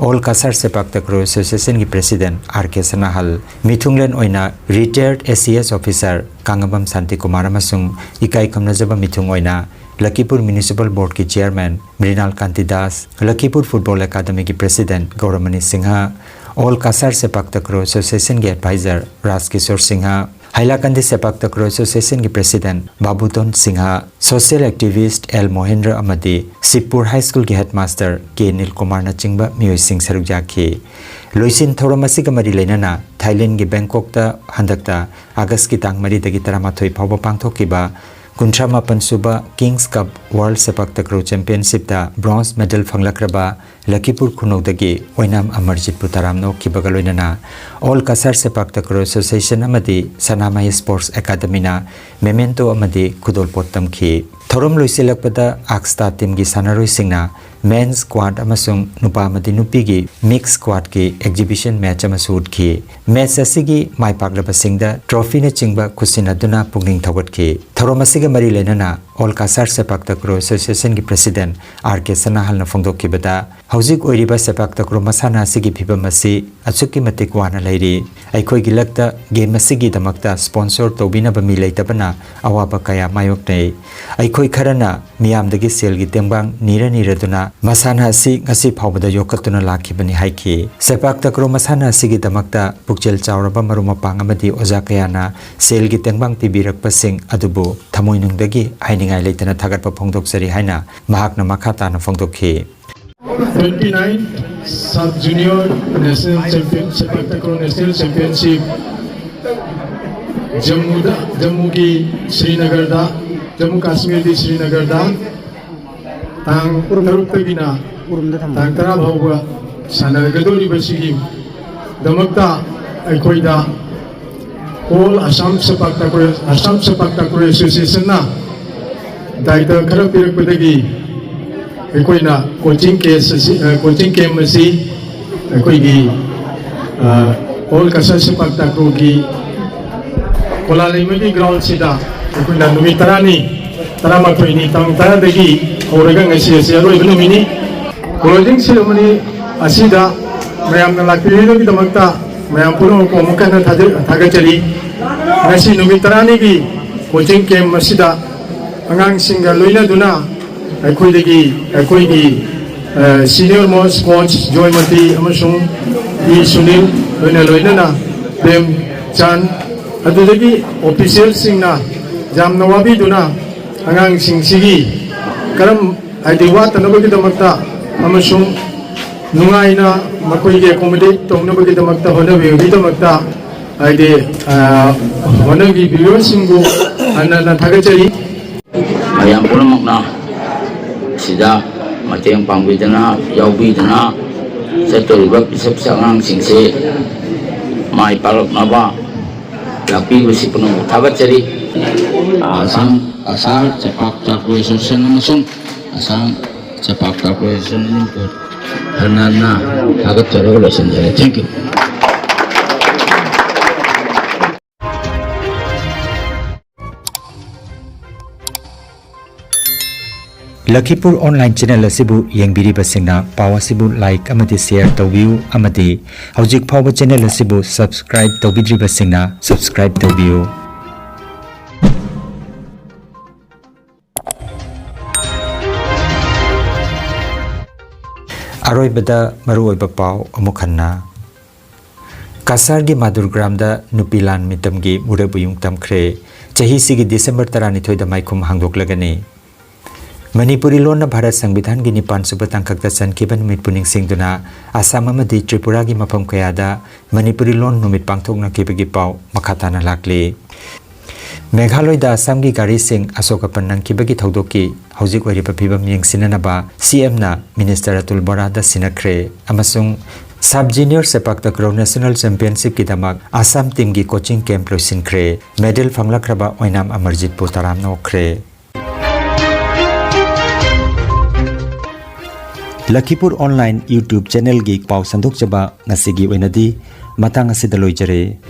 All Kasar Sepak Takraw Associationꯒꯤ President ꯑꯥꯔ ꯀꯦ ꯁꯅꯥꯍꯜ, ꯃꯤꯊꯨꯡꯂꯦꯟ ꯑꯣꯏꯅ retired ꯑꯦ ꯁꯤ ꯑꯦꯁ officer ꯀꯥꯉꯕꯝ ꯁꯥꯟꯇꯤꯀꯨꯃꯥꯔ ꯑꯃꯁꯨꯡ ꯏꯀꯥꯏ ꯈꯨꯝꯅꯖꯕ ꯃꯤꯊꯨꯡ ꯑꯣꯏꯅ ꯂꯈꯤꯄꯨꯔ Municipal Boardꯀꯤ Chairman ꯃ꯭ꯔꯤꯅꯥꯜ ꯀꯥꯟꯇꯤ ꯗꯥꯁ, ꯂꯈꯤꯄꯨꯔ Football Academyꯒꯤ President Gouramani Singh, All Kasar Sepak Takraw Associationꯒꯤ advisor ꯔꯥꯖ ꯀꯤꯁꯣꯔ ꯁꯤꯡꯍ, ꯍꯥꯏꯂꯥꯀꯟꯗꯤ ꯁꯦꯄꯥꯛ ꯇꯀ꯭ꯔꯣ Associationꯒꯤ President Babuton Singh, social activist L Mohendra ꯑꯃꯗꯤ ꯁꯤꯕꯄꯨꯔ High Schoolꯒꯤ Headmaster ꯀꯦ ꯅꯤꯜ ꯀꯨꯃꯥꯔꯅꯆꯤꯡꯕ ꯃꯤꯑꯣꯏꯁꯤꯡ ꯁꯔꯨꯛ ꯌꯥꯈꯤ꯫ ꯂꯣꯏꯁꯤꯟ ꯊꯧꯔꯝ ꯑꯁꯤꯒ ꯃꯔꯤ ꯂꯩꯅꯅ ꯊꯥꯏꯂꯦꯟꯒꯤ ꯕꯦꯡꯀꯣꯛꯇ ꯍꯟꯗꯛꯇ ꯑꯥꯒꯁꯀꯤ ꯇꯥꯡ ꯃꯔꯤꯗꯒꯤ ꯇꯔꯥꯃꯥꯊꯣꯏ ꯐꯥꯎꯕ ꯄꯥꯡꯊꯣꯛꯈꯤꯕ ꯀꯨꯟꯊ꯭ꯔꯥ ꯃꯥꯄꯟ ꯁꯨꯕ Kings Cup World Sepak Takraw Championshipꯇ bronze medal ꯐꯪꯂꯛꯈ꯭ꯔꯕ ꯂꯈꯤꯄꯨꯔ ꯈꯨꯅꯧꯗꯒꯤ ꯑꯣꯏꯅꯥꯝ ꯑꯃꯔꯖꯤꯠꯄꯨ ꯇꯔꯥꯝꯅ ꯑꯣꯛꯈꯤꯕꯒ ꯂꯣꯏꯅꯅ All Cachar Sepak Takraw Association ꯑꯃꯗꯤ ꯁꯅꯥꯃꯍꯤ Sports Academyꯅ memento ꯑꯃꯗꯤ ꯈꯨꯗꯣꯜꯄꯣꯠ ꯇꯝꯈꯤ꯫ ꯊꯧꯔꯝ ꯂꯣꯏꯁꯤꯜꯂꯛꯄꯗ ꯑꯥꯛꯁꯇꯥ teamꯒꯤ ꯁꯥꯟꯅꯔꯣꯏꯁꯤꯡꯅ men's squad ꯑꯃꯁꯨꯡ ꯅꯨꯄꯥ ꯑꯃꯗꯤ ꯅꯨꯄꯤꯒꯤ mixed squadꯀꯤ exhibition match ꯑꯃꯁꯨ ꯎꯠꯈꯤ꯫ Match ꯑꯁꯤꯒꯤ ꯃꯥꯏ ꯄꯥꯛꯂꯕꯁꯤꯡꯗ trophyꯅꯆꯤꯡꯕ ꯈꯨꯠꯁꯤꯟꯅꯗꯨꯅ ꯄꯨꯛꯅꯤꯡ ꯊꯧꯒꯠꯈꯤ꯫ ꯊꯧꯔꯝ ꯑꯁꯤꯒ ꯃꯔꯤ ꯂꯩꯅꯅ All Cachar Sepak Takraw Associationꯒꯤ president R K ꯁꯅꯥꯍꯜꯅ ꯐꯣꯡꯗꯣꯛꯈꯤꯕꯗ, ꯍꯧꯖꯤꯛ ꯑꯣꯏꯔꯤꯕ ꯁꯦꯄꯥꯛ ꯇꯀ꯭ꯔꯣ ꯃꯁꯥꯟꯅ ꯑꯁꯤꯒꯤ ꯐꯤꯕꯝ ꯑꯁꯤ ꯑꯁꯨꯛꯀꯤ ꯃꯇꯤꯛ ꯋꯥꯅ ꯂꯩꯔꯤ꯫ ꯑꯩꯈꯣꯏꯒꯤ ꯂꯛꯇ game ꯑꯁꯤꯒꯤꯗꯃꯛꯇ sponsor ꯇꯧꯕꯤꯅꯕ ꯃꯤ ꯂꯩꯇꯕꯅ ꯑꯋꯥꯕ ꯀꯌꯥ ꯃꯥꯌꯣꯛꯅꯩ꯫ ꯑꯩꯈꯣꯏ ꯈꯔꯅ ꯃꯤꯌꯥꯝꯗꯒꯤ ꯁꯦꯜꯒꯤ ꯇꯦꯡꯕꯥꯡ ꯅꯤꯔ ꯅꯤꯔꯗꯨꯅ ꯃꯁꯥꯟꯅ ꯑꯁꯤ ꯉꯁꯤ ꯐꯥꯎꯕꯗ ꯌꯣꯛꯈꯠꯇꯨꯅ ꯂꯥꯛꯈꯤꯕꯅꯤ ꯍꯥꯏꯈꯤ꯫ ꯁꯦꯄꯥꯛ ꯇꯀ꯭ꯔꯣ ꯃꯁꯥꯟꯅ ꯑꯁꯤꯒꯤꯗꯃꯛꯇ ꯄꯨꯛꯆꯦꯜ ꯆꯥꯎꯔꯕ ꯃꯔꯨꯞ ꯃꯄꯥꯡ ꯑꯃꯗꯤ ꯑꯣꯖꯥ ꯀꯌꯥꯅ ꯁꯦꯜꯒꯤ ꯇꯦꯡꯕꯥꯡ ꯄꯤꯕꯤꯔꯛꯄꯁꯤꯡ ꯑꯗꯨꯕꯨ ꯊꯃꯣꯏꯅꯨꯡꯗꯒꯤ ꯍꯥꯏꯅꯤꯡꯉꯥꯏ ꯂꯩꯇꯅ ꯊꯥꯒꯠꯄ ꯐꯣꯡꯗꯣꯛꯆꯔꯤ ꯍꯥꯏꯅ ꯃꯍꯥꯛꯅ ꯃꯈꯥ ꯇꯥꯅ ꯐꯣꯡꯗꯣꯛꯈꯤ꯫ Twenty nine Sub Junior National Champion, Sepak Takraw National Championship, ꯖꯝꯃꯨꯗ, ꯖꯝꯃꯨꯒꯤ ꯁ꯭ꯔꯤꯅꯒꯔꯗ, Jammu ꯀꯥꯁꯃꯤꯔꯒꯤ ꯁ꯭ꯔꯤꯅꯒꯔꯗ ꯇꯥꯡ ꯇꯔꯨꯛꯇꯒꯤꯅ ꯎꯔꯨꯝꯗ ꯊꯝꯃꯣ꯫ ꯇꯥꯡ ꯇꯔꯥ ꯐꯥꯎꯕ ꯁꯥꯟꯅꯒꯗꯧꯔꯤꯕꯁꯤꯒꯤꯗꯃꯛꯇ ꯑꯩꯈꯣꯏꯗ All Assam Sepak Takraw, Assam Sepak Takraw Associationꯅ ꯗꯥꯏꯇ ꯈꯔ ꯄꯤꯔꯛꯄꯗꯒꯤ ꯑꯩꯈꯣꯏꯅ coaching case ꯑꯁꯤ, ꯑ, coaching camp ꯑꯁꯤ ꯑꯩꯈꯣꯏꯒꯤ, ꯑ, All Cachar Sepak Takraw ꯒꯤ ꯀꯣꯂꯥꯂꯩꯃꯒꯤ ground ꯁꯤꯗ ꯑꯩꯈꯣꯏꯅ ꯅꯨꯃꯤꯠ ꯇꯔꯥꯅꯤ, ꯇꯔꯥꯃꯥꯊꯣꯏꯅꯤ, ꯇꯥꯡ ꯇꯔꯥꯗꯒꯤ ꯍꯧꯔꯒ ꯉꯁꯤ ꯑꯁꯤ ꯑꯔꯣꯏꯕ ꯅꯨꯃꯤꯠꯅꯤ꯫ Closing ceremony ꯑꯁꯤꯗ ꯃꯌꯥꯝꯅ ꯂꯥꯛꯄꯤꯔꯤꯕꯒꯤꯗꯃꯛꯇ ꯃꯌꯥꯝ ꯄꯨꯝꯅꯃꯛꯄꯨ ꯑꯃꯨꯛ ꯍꯟꯅ ꯊꯥꯖ-, ꯊꯥꯒꯠꯆꯔꯤ꯫ ꯉꯁꯤ ꯅꯨꯃꯤꯠ ꯇꯔꯥꯅꯤꯒꯤ coaching camp ꯑꯁꯤꯗ ꯑꯉꯥꯡꯁꯤꯡꯒ ꯂꯣꯏꯅꯗꯨꯅ ꯑꯩꯈꯣꯏꯗꯒꯤ, ꯑꯩꯈꯣꯏꯒꯤ, ꯑ, senior most coach ꯖꯣꯏꯃꯇꯤ ꯑꯃꯁꯨꯡ ꯏ ꯁꯨꯅꯤꯜ, ꯂꯣꯏꯅ ꯂꯣꯏꯅꯅ ꯄ꯭ꯔꯦꯝ ꯆꯥꯟ, ꯑꯗꯨꯗꯒꯤ officialꯁꯤꯡꯅ ꯌꯥꯝꯅ ꯋꯥꯕꯤꯗꯨꯅ ꯑꯉꯥꯡꯁꯤꯡꯁꯤꯒꯤ ꯀꯔꯝ, ꯍꯥꯏꯗꯤ, ꯋꯥꯠꯇꯅꯕꯒꯤꯗꯃꯛꯇ ꯑꯃꯁꯨꯡ ꯅꯨꯡꯉꯥꯏꯅ ꯃꯈꯣꯏꯒꯤ accommodate ꯇꯧꯅꯕꯒꯤꯗꯃꯛꯇ ꯍꯣꯠꯅꯕꯤꯕꯒꯤꯗꯃꯛꯇ, ꯍꯥꯏꯗꯤ, ꯑ, ꯍꯣꯠꯅꯕꯤꯕꯁꯤꯡꯕꯨ ꯍꯟꯅ ꯍꯟꯅ ꯊꯥꯒꯠꯆꯔꯤ꯫ ꯃꯌꯥꯝ ꯄꯨꯝꯅꯃꯛꯅ ꯁꯤꯗ ꯃꯇꯦꯡ ꯄꯥꯡꯕꯤꯗꯅ, ꯌꯥꯎꯕꯤꯗꯅ ꯆꯠꯇꯧꯔꯤꯕ ꯄꯤꯁꯛ ꯄꯤꯁꯛ ꯑꯉꯥꯡꯁꯤꯡꯁꯦ ꯃꯥꯏ ꯄꯥꯛꯂꯛꯅꯕ ꯂꯥꯛꯄꯤꯕꯁꯤ ꯄꯨꯝꯅꯃꯛ ꯊꯥꯒꯠꯆꯔꯤ꯫ ꯑꯁꯥꯝ, ꯑꯁꯥꯝ ꯆꯦꯄꯥꯛ ꯇꯥꯛꯄ ꯑꯦꯁꯣꯁꯤꯌꯦꯁꯟ ꯑꯃꯁꯨꯡ ꯑꯁꯥꯝ ꯆꯦꯄꯥꯛ ꯇꯥꯛꯄ ꯑꯦꯁꯣꯁꯤꯌꯦꯁꯟ ꯃꯅꯤꯄꯨꯔ ꯈꯔ ꯅꯥꯟꯅ ꯊꯥꯒꯠꯆꯔꯒ ꯂꯣꯏꯁꯤꯟꯖꯔꯦ꯫ Thank you꯫ ꯂꯈꯤꯄꯨꯔ ꯑꯣꯟꯂꯥꯏꯟ ꯆꯦꯅꯦꯜ ꯑꯁꯤꯕꯨ ꯌꯦꯡꯕꯤꯔꯤꯕꯁꯤꯡꯅ ꯄꯥꯎ ꯑꯁꯤꯕꯨ ꯂꯥꯏꯛ ꯑꯃꯗꯤ ꯁꯦꯌꯔ ꯇꯧꯕꯤꯌꯨ, ꯑꯃꯗꯤ ꯍꯧꯖꯤꯛ ꯐꯥꯎꯕ ꯆꯦꯅꯦꯜ ꯑꯁꯤꯕꯨ ꯁꯕꯁꯀ꯭ꯔꯥꯏꯕ ꯇꯧꯕꯤꯗ꯭ꯔꯤꯕꯁꯤꯡꯅ ꯁꯕꯁꯀ꯭ꯔꯥꯏꯕ ꯇꯧꯕꯤꯌꯨ꯫ ꯑꯔꯣꯏꯕꯗ ꯃꯔꯨꯑꯣꯏꯕ ꯄꯥꯎ ꯑꯃꯨꯛ ꯍꯟꯅ꯫ ꯀꯁꯥꯔꯒꯤ ꯃꯥꯗꯨꯔꯒ꯭ꯔꯥꯝꯗ ꯅꯨꯄꯤ ꯂꯥꯟ ꯃꯤꯇꯝꯒꯤ ꯃꯨꯔꯦꯞ ꯎꯌꯨꯡ ꯇꯝꯈ꯭ꯔꯦ꯫ ꯆꯍꯤꯁꯤꯒꯤ ꯗꯤꯁꯦꯝꯕꯔ ꯇꯔꯥꯅꯤꯊꯣꯏꯗ ꯃꯥꯏꯈꯨꯝ ꯍꯥꯡꯗꯣꯛꯂꯒꯅꯤ꯫ ꯃꯅꯤꯄꯨꯔꯤ ꯂꯣꯟꯅ ꯚꯥꯔꯠ ꯁꯪꯕꯤꯙꯥꯟꯒꯤ ꯅꯤꯄꯥꯟ ꯁꯨꯕ ꯇꯥꯡꯀꯛꯇ ꯆꯟꯈꯤꯕ ꯅꯨꯃꯤꯠꯄꯨ ꯅꯤꯡꯁꯤꯡꯗꯨꯅ ꯑꯁꯥꯝ ꯑꯃꯗꯤ ꯇ꯭ꯔꯤꯄꯨꯔꯥꯒꯤ ꯃꯐꯝ ꯀꯌꯥꯗ ꯃꯅꯤꯄꯨꯔꯤ ꯂꯣꯟ ꯅꯨꯃꯤꯠ ꯄꯥꯡꯊꯣꯛꯅꯈꯤꯕꯒꯤ ꯄꯥꯎ ꯃꯈꯥ ꯇꯥꯅ ꯂꯥꯛꯂꯤ꯫ ꯃꯦꯘꯥꯂꯣꯏꯗ ꯑꯁꯥꯝꯒꯤ ꯒꯥꯔꯤꯁꯤꯡ ꯑꯁꯣꯛ ꯑꯄꯟ ꯅꯪꯈꯤꯕꯒꯤ ꯊꯧꯗꯣꯛꯀꯤ ꯍꯧꯖꯤꯛ ꯑꯣꯏꯔꯤꯕ ꯐꯤꯕꯝ ꯌꯦꯡꯁꯤꯟꯅꯅꯕ ꯁꯤ ꯑꯦꯝꯅ ꯃꯤꯅꯤꯁꯇꯔ ꯑꯇꯨꯜ ꯕꯣꯔꯥꯗ ꯁꯤꯟꯅꯈ꯭ꯔꯦ ꯑꯃꯁꯨꯡ ꯁꯕ ꯖꯨꯅꯤꯌꯔ ꯁꯦꯄꯥꯛ ꯇꯀ꯭ꯔꯣ ꯅꯦꯁꯅꯦꯜ ꯆꯦꯝꯄꯤꯌꯟꯁꯤꯞꯀꯤꯗꯃꯛ ꯑꯁꯥꯝ ꯇꯤꯝꯒꯤ ꯀꯣꯆꯤꯡ ꯀꯦꯝꯞ ꯂꯣꯏꯁꯤꯟꯈ꯭ꯔꯦ꯫ ꯃꯦꯗꯜ ꯐꯪꯂꯛꯈ꯭ꯔꯕ ꯑꯣꯏꯅꯥꯝ ꯑꯃꯔꯖꯤꯠꯄꯨ ꯇꯔꯥꯝꯅ ꯑꯣꯛꯈ꯭ꯔꯦ꯫ ꯂꯈꯤꯄꯨꯔ ꯑꯣꯟꯂꯥꯏꯟ YouTube ꯆꯦꯅꯦꯜꯒꯤ ꯄꯥꯎ ꯁꯟꯗꯣꯛꯆꯕ ꯉꯁꯤꯒꯤ ꯑꯣꯏꯅꯗꯤ ꯃꯇꯥꯡ ꯑꯁꯤꯗ ꯂꯣꯏꯖꯔꯦ꯫